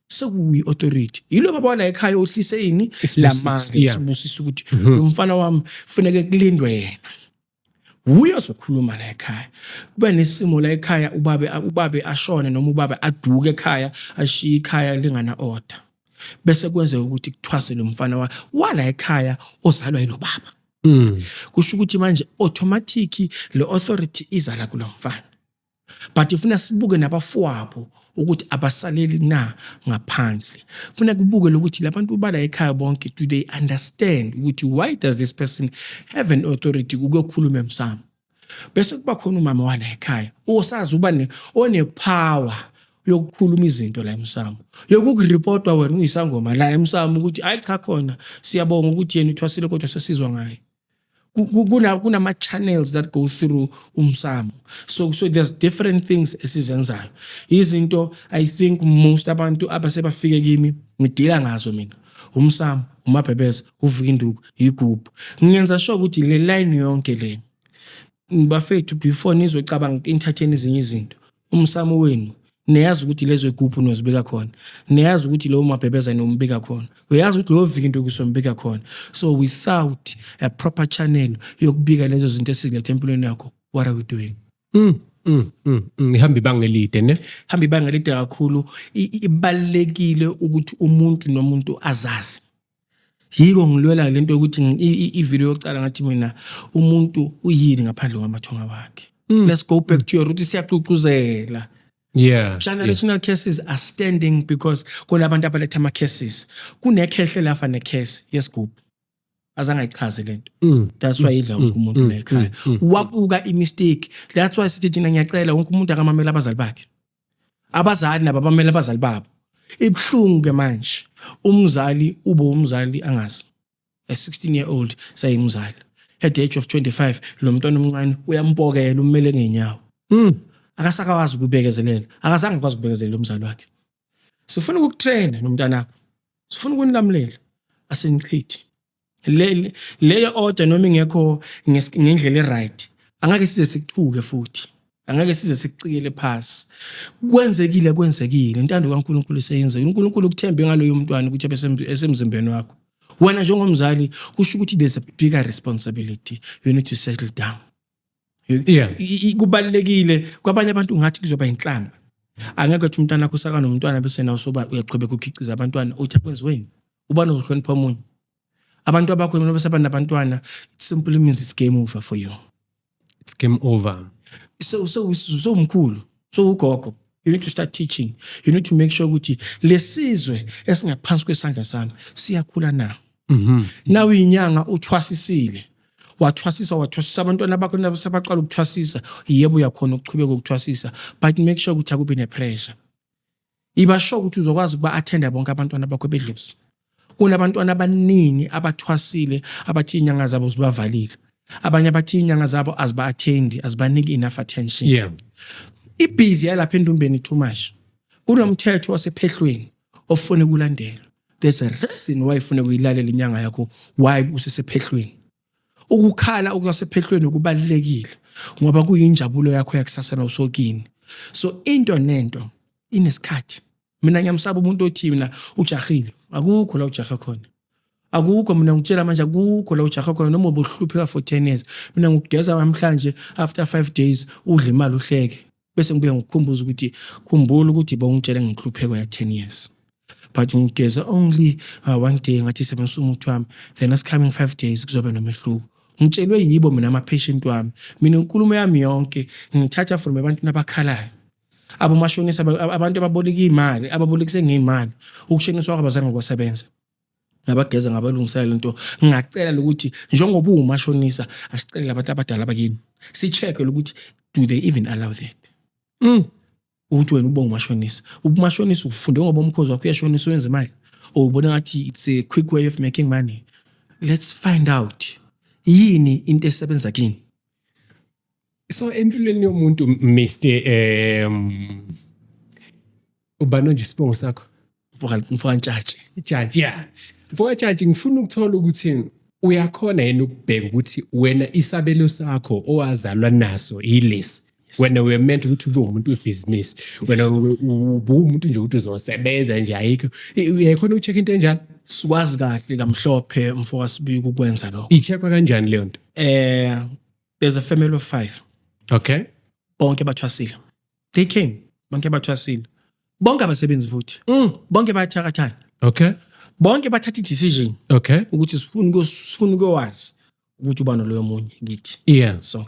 sekuyi-authority yilo baba wala ekhaya ohlise ini Isibusiso, lamandla, isibusisa ukuthi lo mfana wami funeke kulindwe yena, wuye ozokhuluma la ekhaya. Kube nesimo la ekhaya, ubabe ashone noma ubabe aduke ekhaya, ashiye ikhaya lingana order, bese kwenzeka ukuthi kuthwase lo mfana wala ekhaya ozalwa yilo baba. Kusho ukuthi manje automatic le authority iza la kulo mfana, but ifuna sibuke nabafowabo ukuthi abasaleli na ngaphandle. Funa kubuke ukuthi labantu bala ekhaya bonke, do they understand ukuthi why does this person have an authority ukuyokhuluma emsamo? Bese kuba khona umama wala ekhaya osazi uba ne one-power yokukhuluma izinto la emsamo, yokukuripotwa wena uyisangoma la emsamo ukuthi hayi cha, khona siyabonga ukuthi yena uthwasile, kodwa sesizwa ngaye. Kunama-channels that go through umsamo. So there's different things esizenzayo, izinto I think most abantu abasebafike kimi ngidila ngazo mina: umsamo, umabhebeza, uvuka induku, igubhu. Ngiyenza sure ukuthi le line yonke le, bafethu, before nizocabanga inthatheni ezinye izinto, umsamo wenu. Niyazi ukuthi lezo igubhu nozibeka khona, niyazi ukuthi lowo mabhebeza nombika khona, uyazi ukuthi lowo viki into kusombika khona. So without a proper channel yokubika lezo zinto esiziletha empilweni yakho, what are we doing? Ihamba ibanga elide, ne? Hamba ibanga elide kakhulu. Ibalulekile ukuthi umuntu nomuntu azazi. Yiko ngilwela lento yokuthi i-video yokucala ngathi mina umuntu uyini ngaphandle kwamathonga wakhe. Let's go back to your root. Siyacucuzela. Generational curses are standing because kunabantu abaletha ama-curses. Kunekhehle lafa ne-curse yesigubhu, azange ayichaze lento. That's why idla wonke umuntu la ekhaya. Wabuka i-mistake. That's why sithi thina, ngiyacela wonke umuntu akamamela abazali bakhe, abazali nabo abamele abazali babo. Ibuhlungu ke manje, umzali ube umzali angazi, a 16 year old sayimzali at the age of 25, lo mntwana omncane uyampokela, ummele ngenyawo. Akasakwazi ukubekezelela, akazange akwazi ukubekezelela umzali wakhe. Sifuna ukukutraina nomntanakho, sifuna ukunilamulela, asinichithi leyo order noma ingekho ngendlela e-right. Angeke size sikuthuke futhi angeke size sikucikele phasi. Kwenzekile, kwenzekile, intando kaNkulunkulu iseyenzekile. uNkulunkulu ukuthembe ngaloyo mntwana ukuthi abe esemzimbeni wakho. Wena njengomzali, kusho ukuthi there's a bigger responsibility. You need to settle down. Kubalulekile. Kwabanye abantu ngathi kuzoba inhlamba. Angeke uthi umntwana wakho usaka nomntwana bese nawe soba uyaqhubeka ukhiqiza abantwana, uthi akwenziweni. Ubani uzohlonipha omunye? Abantu abakho noma sebanabantwana, it simply means it's game over for you. It's game over. So umkhulu, so ugogo, you need to start teaching. You need to make sure ukuthi lesizwe esingaphansi kwesandla sami siyakhula na. Nawe inyanga uthwasisile, wathwasisa, wathwasisa abantwana bakho nabo sebaqala ukuthwasisa. Yebo, uyakhona ukuchubeka ukuthwasisa, but make sure ukuthi akubi ne-pressure. Iba sure ukuthi uzokwazi ukuba attenda bonke abantwana bakho bedlozi. Kunabantwana abaningi abathwasile abathi inyanga zabo zibavalile, abanye abathi inyanga zabo aziba-attendi, azibaniki enough attention. Ibhizi yalapha endumbeni too much. Kunomthetho wasephehlweni ofuna ukulandelwa. There's a reason why ufuna ukuyilalela inyanga yakho while usesephehlweni. Ukukhala okwasephehlweni kubalulekile ngoba kuyinjabulo yakho yakusasa nawusokini. So into nento inesikhathi. Mina ngiyamsaba umuntu othi mina ujahile. Akukho la ujahe khona, akukho. Mina ngikutshela manje, akukho la ujahe khona. Noma ubuhlupheka for 10 years, mina ngikugeza namhlanje, after 5 days udle imali, uhleke, bese ngibuye ngikukhumbuza ukuthi khumbula ukuthi bowungitshele ngenhlupheko ya 10 years, but ngigeza only one day, ngathi sebenzisa umuthi wami, then as coming 5 days kuzoba nomehluko. Ngitshelwe yibo mina ama-patient wami. Mina inkulumo yami yonke ngithatha from ebantwini abakhalayo, abomashonisa, abantu ababoleka iy'mali, ababolekise ngey'mali, ukushoniswa kwabo azange kwasebenza. Ngabageza, ngabalungisela lento. Ngingacela lokuthi njengoba uwumashonisa, asicele abantu abadala bakini, si-check ukuthi do they even allow that ukuthi wena ube umashonisa. Ubumashonisa ufunde ngoba umkhozi wakho uyashonisa, wenza imali, or ubona ngathi it's a quick way of making money. Let's find out yini into esebenza kini. So empilweni yomuntu, Mr ubani nje isibongo sakho? Mfoka Ntshatshi. Ntshatshi, yeah. Mfoka Ntshatshi, ngifuna ukuthola ukuthi uyakhona yini ukubheka ukuthi wena isabelo sakho owazalwa naso yilesi. Wena uye meant ukuthi ube umuntu webhizinisi, wena ubuwumuntu nje ukuthi uzosebenza nje, ayikho. Uyakhona uku-check into enjalo? Sikwazi kahle kamhlophe, mfoka Sibiki, ukwenza lokho. I-checkwa kanjani leyo nto? There's a family of five. Bonke bathwasile. They came, bonke bathwasile, bonke abasebenzi futhi. Bonke bayathakathana. Bonke bathatha i-decision ukuthi sifuna ukuyowazi ukuthi ubani loyo munye kithi. So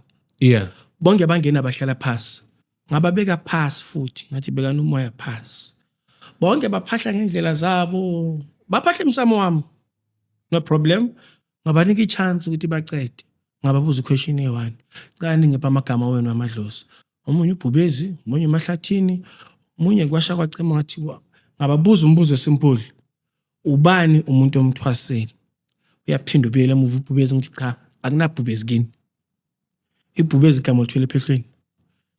bonke bangena, bahlala phasi, ngababeka phasi futhi ngathi bekani umoya phasi. Bonke baphahla ngendlela zabo, baphahla emsamo wami, no problem. Ngabanika i-chance ukuthi bacede. Ngababuza i-question eyi-one: cela ningiphe amagama wenu amadlozi. Omunye ubhubezi, omunye emahlathini, omunye kwasha kwacima. Ngathi ngababuza umbuzo e-simple: ubani umuntu omthwasile? Uyaphinda ubuyela emuva ubhubezi. Ngithi cha, akunabhubezi kini, ibhubezi igama olithwele ephehlweni.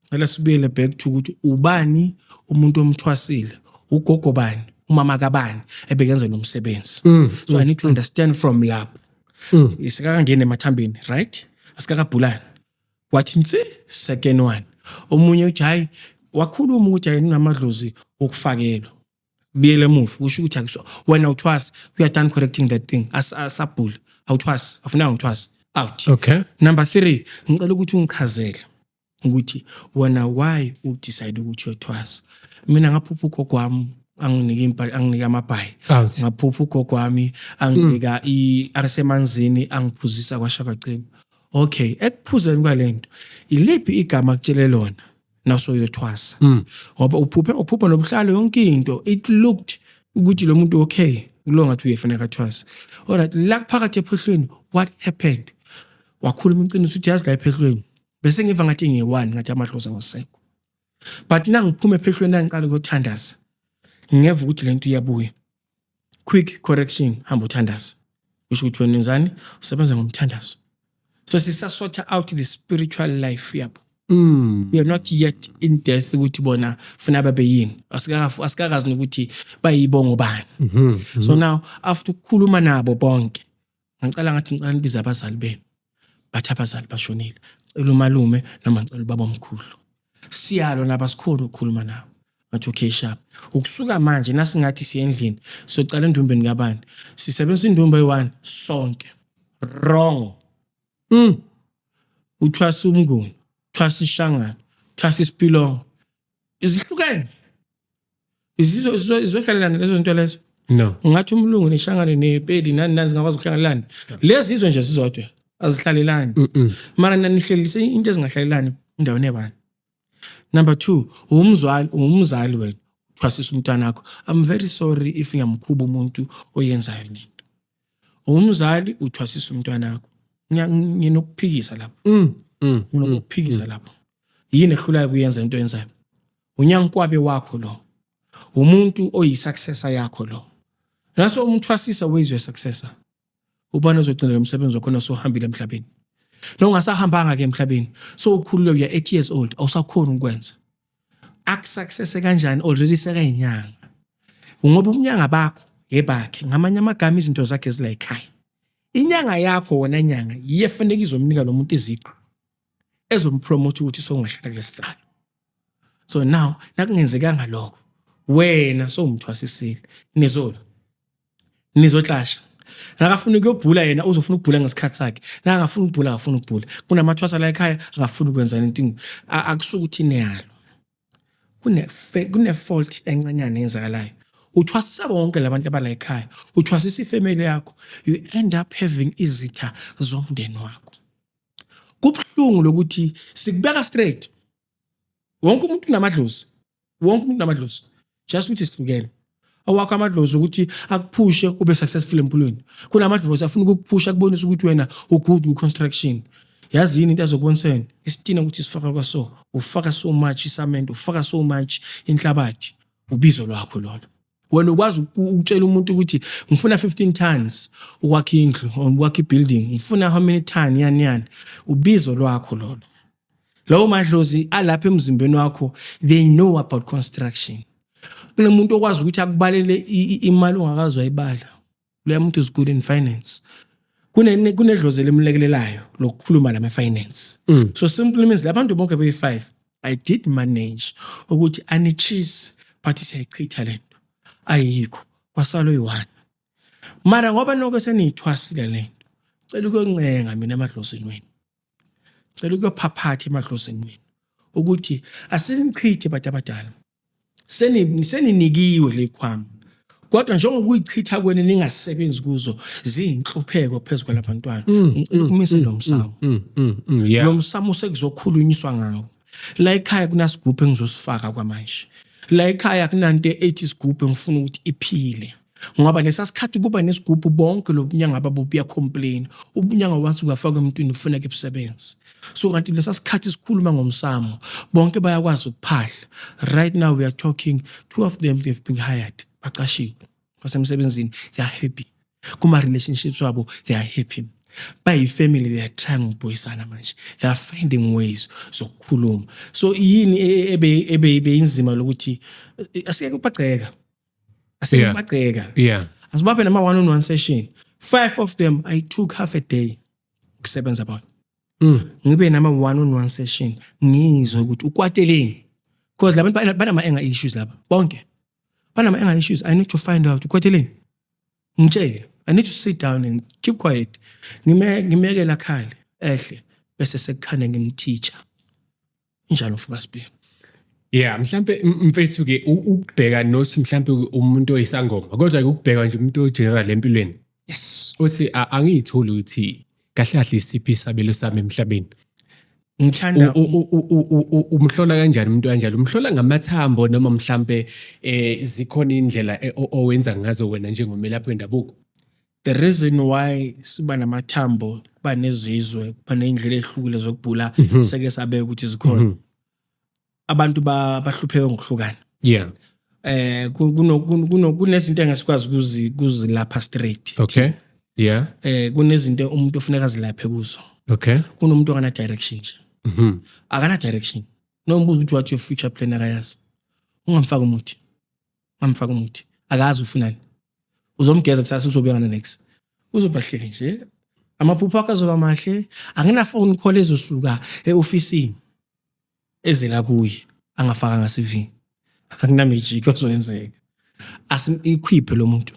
Ngicela sibuyele back to ukuthi ubani umuntu omthwasile, ugogo bani, umama kabani ebekenza lo msebenzi. So I need to understand from lapho. Isikakangeni emathambeni, right? Asikakabhulani. Wathi nsi second one, omunye uthi hayi. Wakhuluma ukuthi ayini namadlozi okufakelwa. Buyele emuva, kusho ukuthi akuso wena uthwasa, we are done correcting that thing. Asabhula. Awuthwasi, afunanga ngithwasa. Out. Okay. Number 3, ngicela ukuthi ungichazele ukuthi wena why udecide ukuthi uyothwasa. Mina ngaphupha ugogo wami anginika impahla, anginika amabhayi. Out. Ngaphupha ugogo wami anginika i-arisemanzini, angiphuzisa kwashakacima. Okay, ekuphuzeni kwalento iliphi igama akutshele lona nasoyothwasa? Ngoba uphuphe nobuhlalo, yonke into it looked ukuthi lo muntu okay, kulo ngathi uyefuneka athwasa. Alright, la phakathi ephehlweni what happened? Wakhuluma iqiniso ukuthi yazi la ephehlweni bese ngiva ngathi ngiyi-one, ngathi amadlozi awasekho, but nangiphuma ephehlweni nangiqala ukuyothandaza ngeva ukuthi lento iyabuya. Quick correction, hamba uthandaza. Kusho ukuthi wena wenzani? Usebenza ngomthandazo. So sisasort out the spiritual life yabo. We are not yet in death ukuthi bona funa babe yini. Asikakazi nokuthi bayibongo bani. So now after ukukhuluma nabo bonke, ngicela ngathi ngicela nibize abazali benu. Bathi abazali bashonile. Cela umalume noma ngicela ubaba omkhulu. Siyalo nabasikhona ukukhuluma nabo. Ngathi okay, sharp. Ukusuka manje nasingathi siye endlini, socala endumbeni kabani? Sisebenzisa indumba eyi-one sonke. Wrong. Uthwasa umnguni, uthwasa ishangana, uthwasa isipilongo. Izihlukene. Izohlalelana lezo zinto lezo. No. Ngathi umlungu neshangane nepedi nani nani zingakwazi ukuhlangalelana. Lezi zizwe nje zizodwa azihlalelani. Mara nanihlelise into ezingahlalelani endaweni ebani. Number 2, umzali wena uthwasisa umntwana wakho. I'm very sorry if ngiyamkhuba umuntu oyenzayo lento. Umzali uthwasisa umntwana wakho. Nginokuphikisa lapho. Nginokuphikisa lapho. Yini ehlulayo kuyenza into oyenzayo? Unyankwabe wakho lo. Umuntu oyisuccessor yakho lo. Naso umthwasisa wezwe successor. Ubani ozogcina lo msebenzi wakho nasohambile emhlabeni? Nongasahambanga ke emhlabeni. So ukhulule, uya 80 years old, awusakhona ukwenza. Akusuccess kanjani already sekayinyanga? Ngoba umnyanga bakho yebakhe, ngamanye amagama izinto zakhe zila ekhaya. Inyanga yakho wona nyanga yiye fanele izomnika lo muntu iziqu ezompromote ukuthi sowungahlala kulesihlalo. So now nakungenzekanga lokho, wena sowumthwasisile, nizolo nizotlasha. Nakafuna ukuyobhula yena uzofuna ukubhula ngesikhathi sakhe, nakangafuni ukubhula akafuni ukubhula. Kunamathwasa la ekhaya akafuni ukwenza anything. Akusuke ukuthi niyalo, kune fault encanyana eyenzakalayo. Uthwasisa bonke labantu abala ekhaya, uthwasisa ifamily yakho, you end up having izitha zomndeni wakho. Kubuhlungu lokuthi sikubeka straight. Wonke umuntu unamadlozi, wonke umuntu unamadlozi, just ukuthi sihlukene. Awakho amadlozi ukuthi akuphushe ube successful empilweni. Kunamadlozi afuna ukukuphusha akubonise ukuthi wena ugood ku-construction. Yazi yini into azokubonisa yona? Isitina ukuthi sifaka kwaso, ufaka so much isamende, ufaka so much inhlabathi. Ubizo lwakho lolo. Wena ukwazi ukutshela umuntu ukuthi ngifuna 15 tons ukwakha indlu or ukwakha ibuilding, ngifuna how many ton, yani yani. Ubizo lwakho lolo. Lawo madlozi alapha emzimbeni wakho, they know about construction. Kunomuntu okwazi ukuthi akubalele imali ongakazi wayibala. Loya muntu is good in finance. Kunedlozi elimlekelelayo lokukhuluma lama finance. So simply means labantu bonke beyi-5, I did manage ukuthi anichise, but siyayichitha lento. Ayikho, kwasala oyi-1. Mara ngoba nonke seniyithwasile lento, cela ukuyoncenga mina emadlozini wenu. Cela ukuyophaphatha emadlozini wenu ukuthi asinichithe bantu abadala. Seninikiwe lekhwama. Kodwa njengoba uyichitha kwenu ningasebenzi kuzo, ziyinhlupheko phezu kwalabantwana. Ngicela ukumisa lo msamo. Lo msamo sekuzokhulunyiswa ngawo. La ekhaya kunasigubhu engizosifaka kwamanje. La ekhaya kunanto ethi isigubhu engifuna ukuthi iphile. Ngoba lesa sikhathi kuba nesigubhu bonke lobunyanga babo buya-complain. Ubunyanga once ungafaka emntwini kufuneka ebusebenze. So kanti lesa sikhathi sikhuluma ngomsamo, bonke bayakwazi ukuphahla. Right now we are talking, 2 of them they've been hired. Baqashiwe. Basemsebenzini, they are happy. Kuma relationships wabo they are happy. Bayi family, they are trying ukubuyisana manje. They are finding ways zokukhuluma. So yini ebe beyinzima lokuthi asiyeke ukubagceka. Asiyeke ukubagceka. Asibaphe nama one on one session. 5 of them I took half a day ukusebenza bona. Ngibe nama one on one session, ngizwe ukuthi ukwateleni. Because labantu banama-anger issues laba bonke, banama-anger issues. I need to find out ukwateleni, ngitshele. I need to sit down and keep quiet, ngimekela khale ehle, bese sekukhane ngimteacher injalo, mfoka Sibiya. Yeah, mhlambe mfethu ke ukubheka nothi mhlambe umuntu oyisangoma, kodwa ke ukubheka nje umuntu ogeneral empilweni uthi angiyitholi ukuthi kahle kahle isiphi isabelo sami emhlabeni. Ngithanda Umhlola kanjani umuntu kanjalo? Umhlola ngamathambo noma mhlambe zikhona indlela owenza ngazo wena njengomelaphi wendabuko? The reason why siba namathambo, kuba nezizwe, kuba ney'ndlela ey'hlukile zokubhula, seke sabeka ukuthi zikhona, abantu bahlupheke ngokuhlukana. Kunezinto engasikwazi kuzilapha straight. Kunezinto umuntu ofuneka azilaphe kuzo. Kunomuntu ongana direction nje. Akana direction. Nombuzo ukuthi, "What your future plan?" Akayazi. Ungamfaka umuthi, ungamfaka umuthi, akazi ufunani. Uzomgeza kusasa, uzobuya ngana next, uzoba hleli nje, amaphupho akhe azoba mahle. Angina phone call ezosuka eofisini ezela kuye angafakanga CV. Akuna magic ozoyenzeka. Asim equip lo muntu,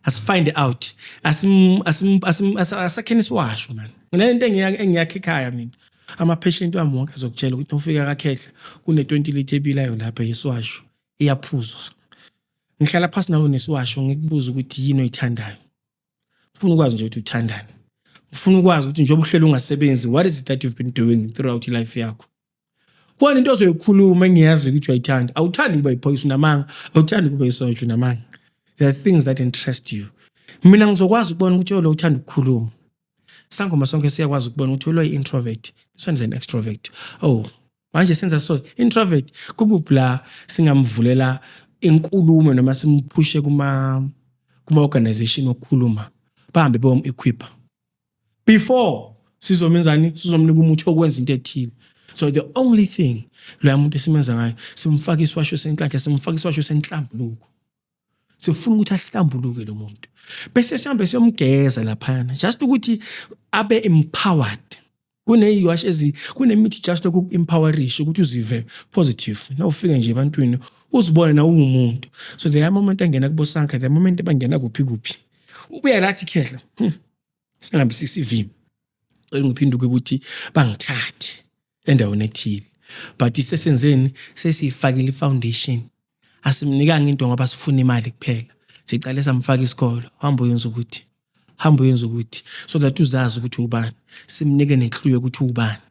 asifind out, asim asim asim asakheni siwasho man. Nginento engiyakha ekhaya mina. Ama-patient wami wonke azokutshela ukuthi ufika kakhehla kune 20 litre ebilayo lapha yesiwasho, iyaphuzwa. Ngihlala phasi nawe nesiwasho, ngikubuza ukuthi yini oyithandayo. Ufuna ukwazi nje ukuthi uthandani, ufuna ukwazi ukuthi njengoba uhleli ungasebenzi, what is it that you've been doing throughout your life yakho? Khona into ozoyikhuluma engiyazi ukuthi uyayithanda. Awuthandi ukuba yiphoyisa, unamanga. Awuthandi ukuba yisotsha, unamanga. There are things that interest you. Mina ngizokwazi ukubona ukuthi lo uthanda ukukhuluma. Sangoma sonke siyakwazi ukubona ukuthi lo yi-introvert, this one is an extrovert. Oh, manje senza so, introvert kukuphi la singamvulela inkulumo noma simphushe kuma organization okukhuluma, bahambe beyom-equipa before sizomenzani, sizomnika umuthi okwenza into ethile. So the only thing loya muntu esimenza ngayo, simfaka isiwasho senhlanhla, simfaka isiwasho senhlambuluko. Sifuna ukuthi ahlambuluke lo muntu, bese sihambe siyomgeza laphayana, just ukuthi abe empowered. Kuneyiwashi ezi kunemithi just ukuku-empowerisha ukuthi uzive positive na ufike nje ebantwini, uzibone na uwumuntu. So the moment engena kubosanka, the moment bangena kuphi kuphi, ubuya lathi, "Khehla, singahambi CV, cela ngiphinduke ukuthi bangithathe endaweni ethile." But sesenzeni? Sesiyifakile i-foundation. Asimnikanga into ngoba sifuna imali kuphela. Sicale samfaka isikolo, hamba uyenza ukuthi, hamba uyenza ukuthi, so that uzazi ukuthi ubani. Simnike neclue yokuthi ubani.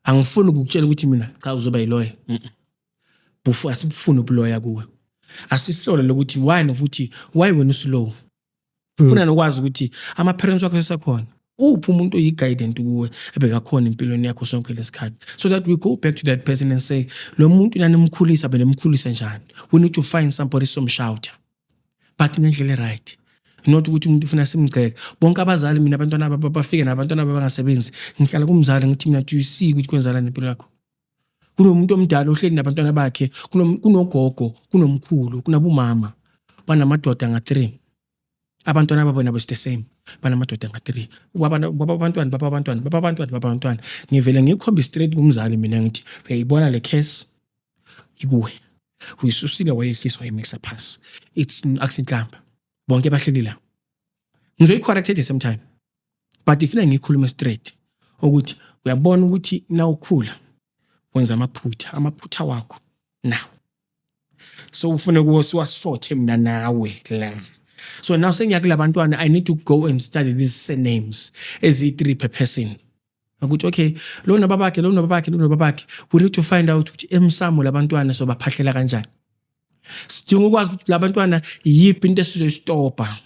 Angifuni ukukutshela ukuthi mina cha, uzoba yiloya. Bufu asibufuni ubuloya kuwe. Asihlole lokuthi why, futhi why wena uslow. Funa nokwazi ukuthi ama-parents wakho sesakhona, uphi umuntu oyi-guidance kuwe ebekakhona empilweni yakho sonke lesikhathi, so that we go back to that person and say, "Lo muntu nanimkhulisa, benemkhulisa njani?" We need to find somebody somshouta, but ngendlela e-right, not ukuthi umuntu ufuna simgxeke. Bonke abazali, mina abantwana bafike nabantwana abangasebenzi, ngihlala kumzali ngithi mina, "Do you see ukuthi kwenzalani empilo yakho?" Kunomuntu omdala ohleli nabantwana bakhe, kunogogo, kunomkhulu, kunabomama, banamadoda nga-3. Abantwana babo nabo is the same, banamadoda nga-3. Baba abantwana, baba abantwana, baba abantwana, baba abantwana. Ngivele ngiyikhombe straight kumzali mina, ngithi, "Uyayibona le case ikuwe, uyisusile, wayehlisa, wayimixa phasi. It's akusinhlamba, bonke bahleli la." Ngizoyi-correct at the same time, but ifuna ngiyikhulume straight ukuthi uyabona ukuthi nawukhula wenza amaphutha, amaphutha wakho now, so ufune kuwo siwasothe mina nawe la. So now sengiya kulabantwana, I need to go and study these surnames eziyi-3 per person, ukuthi okay, lo nobabakhe, lo nobabakhe, lo nobabakhe. We need to find out ukuthi emsamo labantwana sobaphahlela kanjani. Sidinga ukwazi ukuthi labantwana yiphi into esizoyistopha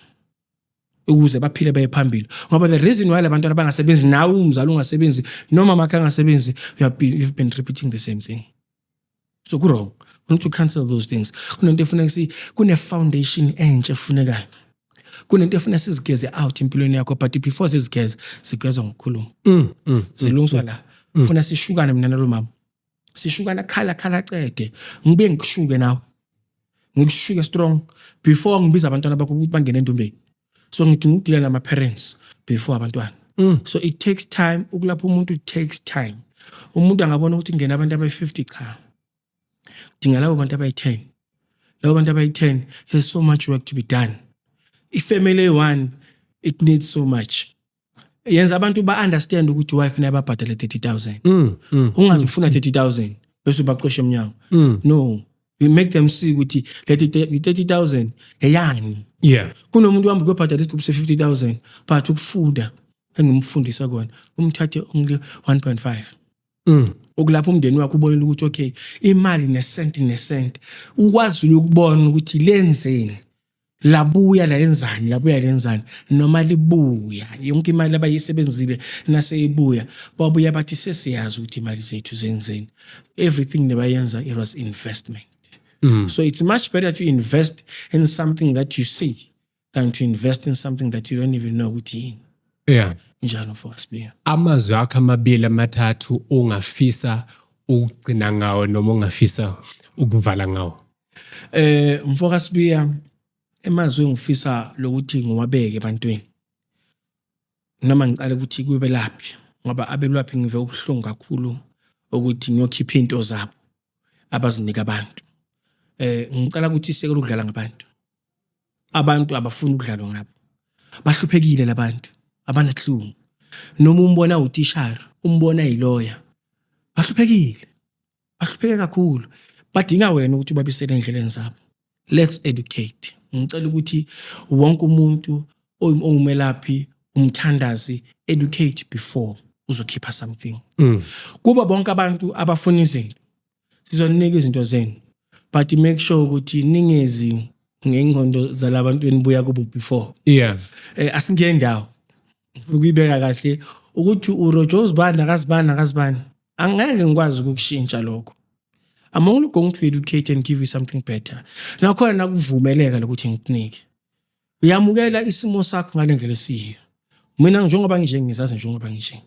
ukuze baphile baye phambili, ngoba the reason why labantwana bangasebenzi, nawe umzali ungasebenzi noma makhe angasebenzi, you've been repeating the same thing. So ku-wrong, we need to cancel those things. Kunento efuneka si kune-foundation entsha efunekayo, kunento efuna sizigeze out empilweni yakho. But before sizigeze, sigezwa ngokukhuluma. Zilungiswa la. Funa sishukane mina nalo mama, sishukana khala khala cede, ngibuye ngikushuke nawe, ngikushuke strong before ngibiza abantwana bakho ukuthi bangene entombeni. So ngithi ngidila nama-parents before abantwana. So it takes time ukulapha umuntu, it takes time. Umuntu angabona ukuthi kungena abantu abayi-50, cha. Dinga labo bantu abayi-10, labo bantu abayi-10, there's so much work to be done. Ifamily eyi-one, it needs so much. Yenza abantu ba-understand ukuthi why funeka babhadale 30 000. Ungathi ufuna 30 000 bese ubaqosha emnyango. No, you make them see ukuthi le 30 000 eyani. Kunomuntu uhamba ukuyobhadala isigubhu se-50 000, but ukufunda engimfundisa kona umthathe only 1.5. Okulapho umndeni wakho ubonile ukuthi okay, imali nesenti nesenti, ukwazile ukubona ukuthi lenzeni, labuya layenzani, labuya lenzani, noma libuya yonke imali abayisebenzile. Naseyibuya, babuya bathi sesiyazi ukuthi imali zethu zenzeni. Everything nebayenza, it was investment. So it's much better to invest in something that you see than to invest in something that you don't even know ukuthi yini. Njalo for Sibiya. Amazwi akho amabili, amathathu ongafisa ukugcina ngawo noma ongafisa ukuvala ngawo. Mfoka Sibiya, emazwi engifisa lokuthi ngiwabeke ebantwini, noma ngiqale ukuthi kubelaphi, ngoba abelaphi ngive ubuhlungu kakhulu ukuthi ngiyokhipha into zabo abazinika abantu. Ngicela ukuthi isekele ukudlala ngabantu. Abantu abafuni ukudlalwa ngabo, bahluphekile labantu, abanahlungu. Noma umbona utishara, umbona yiloya, bahluphekile, bahlupheke kakhulu, badinga wena ukuthi ubabisele endleleni zabo. Let's educate. Ngicela ukuthi wonke umuntu owumelaphi, umthandazi, educate before uzokhipha something. Kuba bonke abantu abafuna izinto, sizonika izinto zenu, but make sure ukuthi ningezi ngengqondo zalabantu enibuya kubo before. Asingeni ndawo. Ngifuna ukuyibeka kahle ukuthi uRojo uzibani akazibani akazibani, angeke ngikwazi ukukushintsha lokho. I'm only going to educate and give you something better. Nakhona nakuvumeleka lokuthi ngikunike, uyamukela isimo sakho ngale ndlela esiyiyo. Mina njengoba nginje, ngizazi njengoba nginje,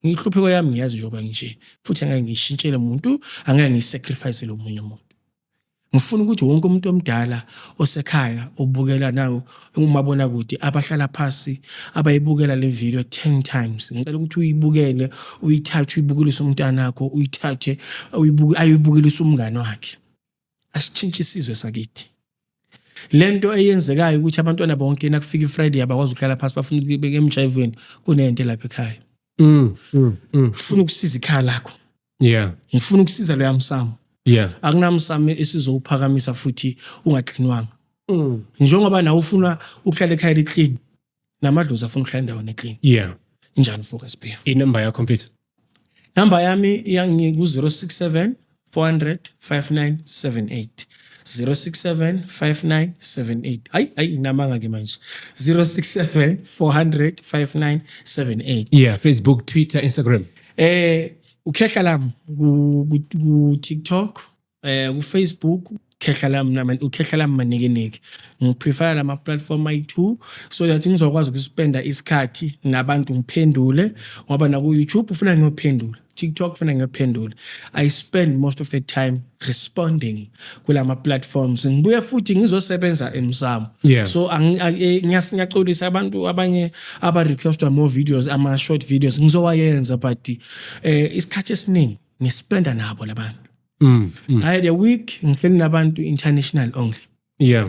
ngihlupheko yami ngiyazi njengoba nginje, futhi angeke ngiyishintshele muntu, angeke ngiyisacrifice lo munye umuntu. Ngifuna ukuthi wonke umuntu omdala osekhaya obukela nawo umabonakude, abahlala phasi abayibukela le video 10 times, ngicela ukuthi uyibukele, uyithathe uyibukelise umntanakho, uyithathe uyibuke, ayibukelise umngane wakhe. Asitshintshe isizwe sakithi. Lento eyenzekayo ukuthi abantwana bonke nakufika iFriday abakwazi ukuhlala phasi, bafuna ukubeka emjayivweni, kunento lapha ekhaya. Ufuna ukusiza ikhaya lakho. Ngifuna ukusiza loya msamo. Akunamsamo esizowuphakamisa futhi ungaklinwanga. Njengoba nawe ufuna ukuhlala ekhaya eli-clean, namadlozi afuna ukuhlala endaweni eclean. Injani, Focus BF? Inamba yakho, mfethu. Namba yami yangi ku 067 400 5978, 067 5978. Hayi hayi, namanga ke manje. 067 400 5978. Yeah, Facebook, Twitter, Instagram. Ukhehla lami ku TikTok, ku Facebook Khehla lami nama ukhehla lami Manikiniki. Ngiprefer lama platform ayi2 so that ngizokwazi ukuspenda isikhathi nabantu, ngiphendule, ngoba na ku YouTube ufuna ngiyophendula, TikTok ufuna ngiyophendula. I spend most of the time responding kulama platforms, ngibuye futhi ngizosebenza emsamo. So ngiyaxolisa abantu abanye aba requestwa more videos, ama short videos ngizowayenza, but isikhathi esiningi ngispenda nabo labantu. I had a week ngihleli nabantu international only. I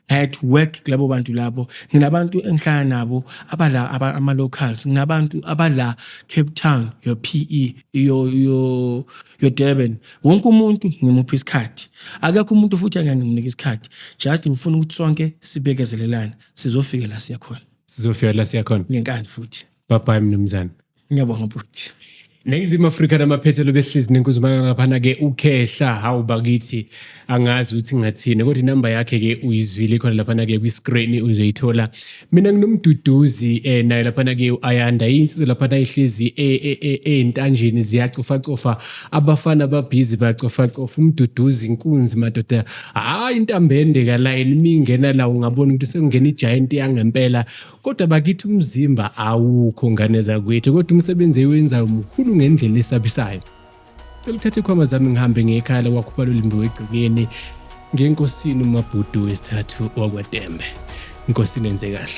had to work kulabo bantu labo. Nginabantu engihlala nabo abala ama locals, nginabantu abala Cape Town, your PE, your Durban. Wonke umuntu ngimupha isikhathi. Akekho umuntu futhi angeke ngimnike isikhathi. Just ngifuna ukuthi sonke sibekezelelane, sizofika la siya khona. Sizofika la siya khona. Ngenkani futhi. Bye bye, mnumzane. Ngiyabonga, bhuti. Ningizimu Afrika namaphethelo, behlezi nenkuzumana ngaphana-ke ukhehla. Hawu bakithi, angazi ukuthi ngingathini, kodwa inamba yakhe-ke uyizwile khona laphana-ke kwi-screen, uzoyithola. Mina nginomduduzi naye laphana-ke u-Ayanda, insizwa laphana ihlezi ey'ntanjeni ziyacofacofa, abafana babhizi bayacofacofa. Umduduzi inkunzi madoda, hhayi intambende kalayini, mingena la ungabona ukuthi sekungena igiant yangempela. Kodwa bakithi umzimba awukho, ngane zakwethu, kodwa umsebenzi ewenzayo mkhulu ngendlela esabisayo. Selithatha ikhwama zami ngihambe ngekhaya lakwakhubalo limbiwe egcekeni ngenkosini uMabhudu wesithathu wakwaTembe. Inkosi nenze kahle.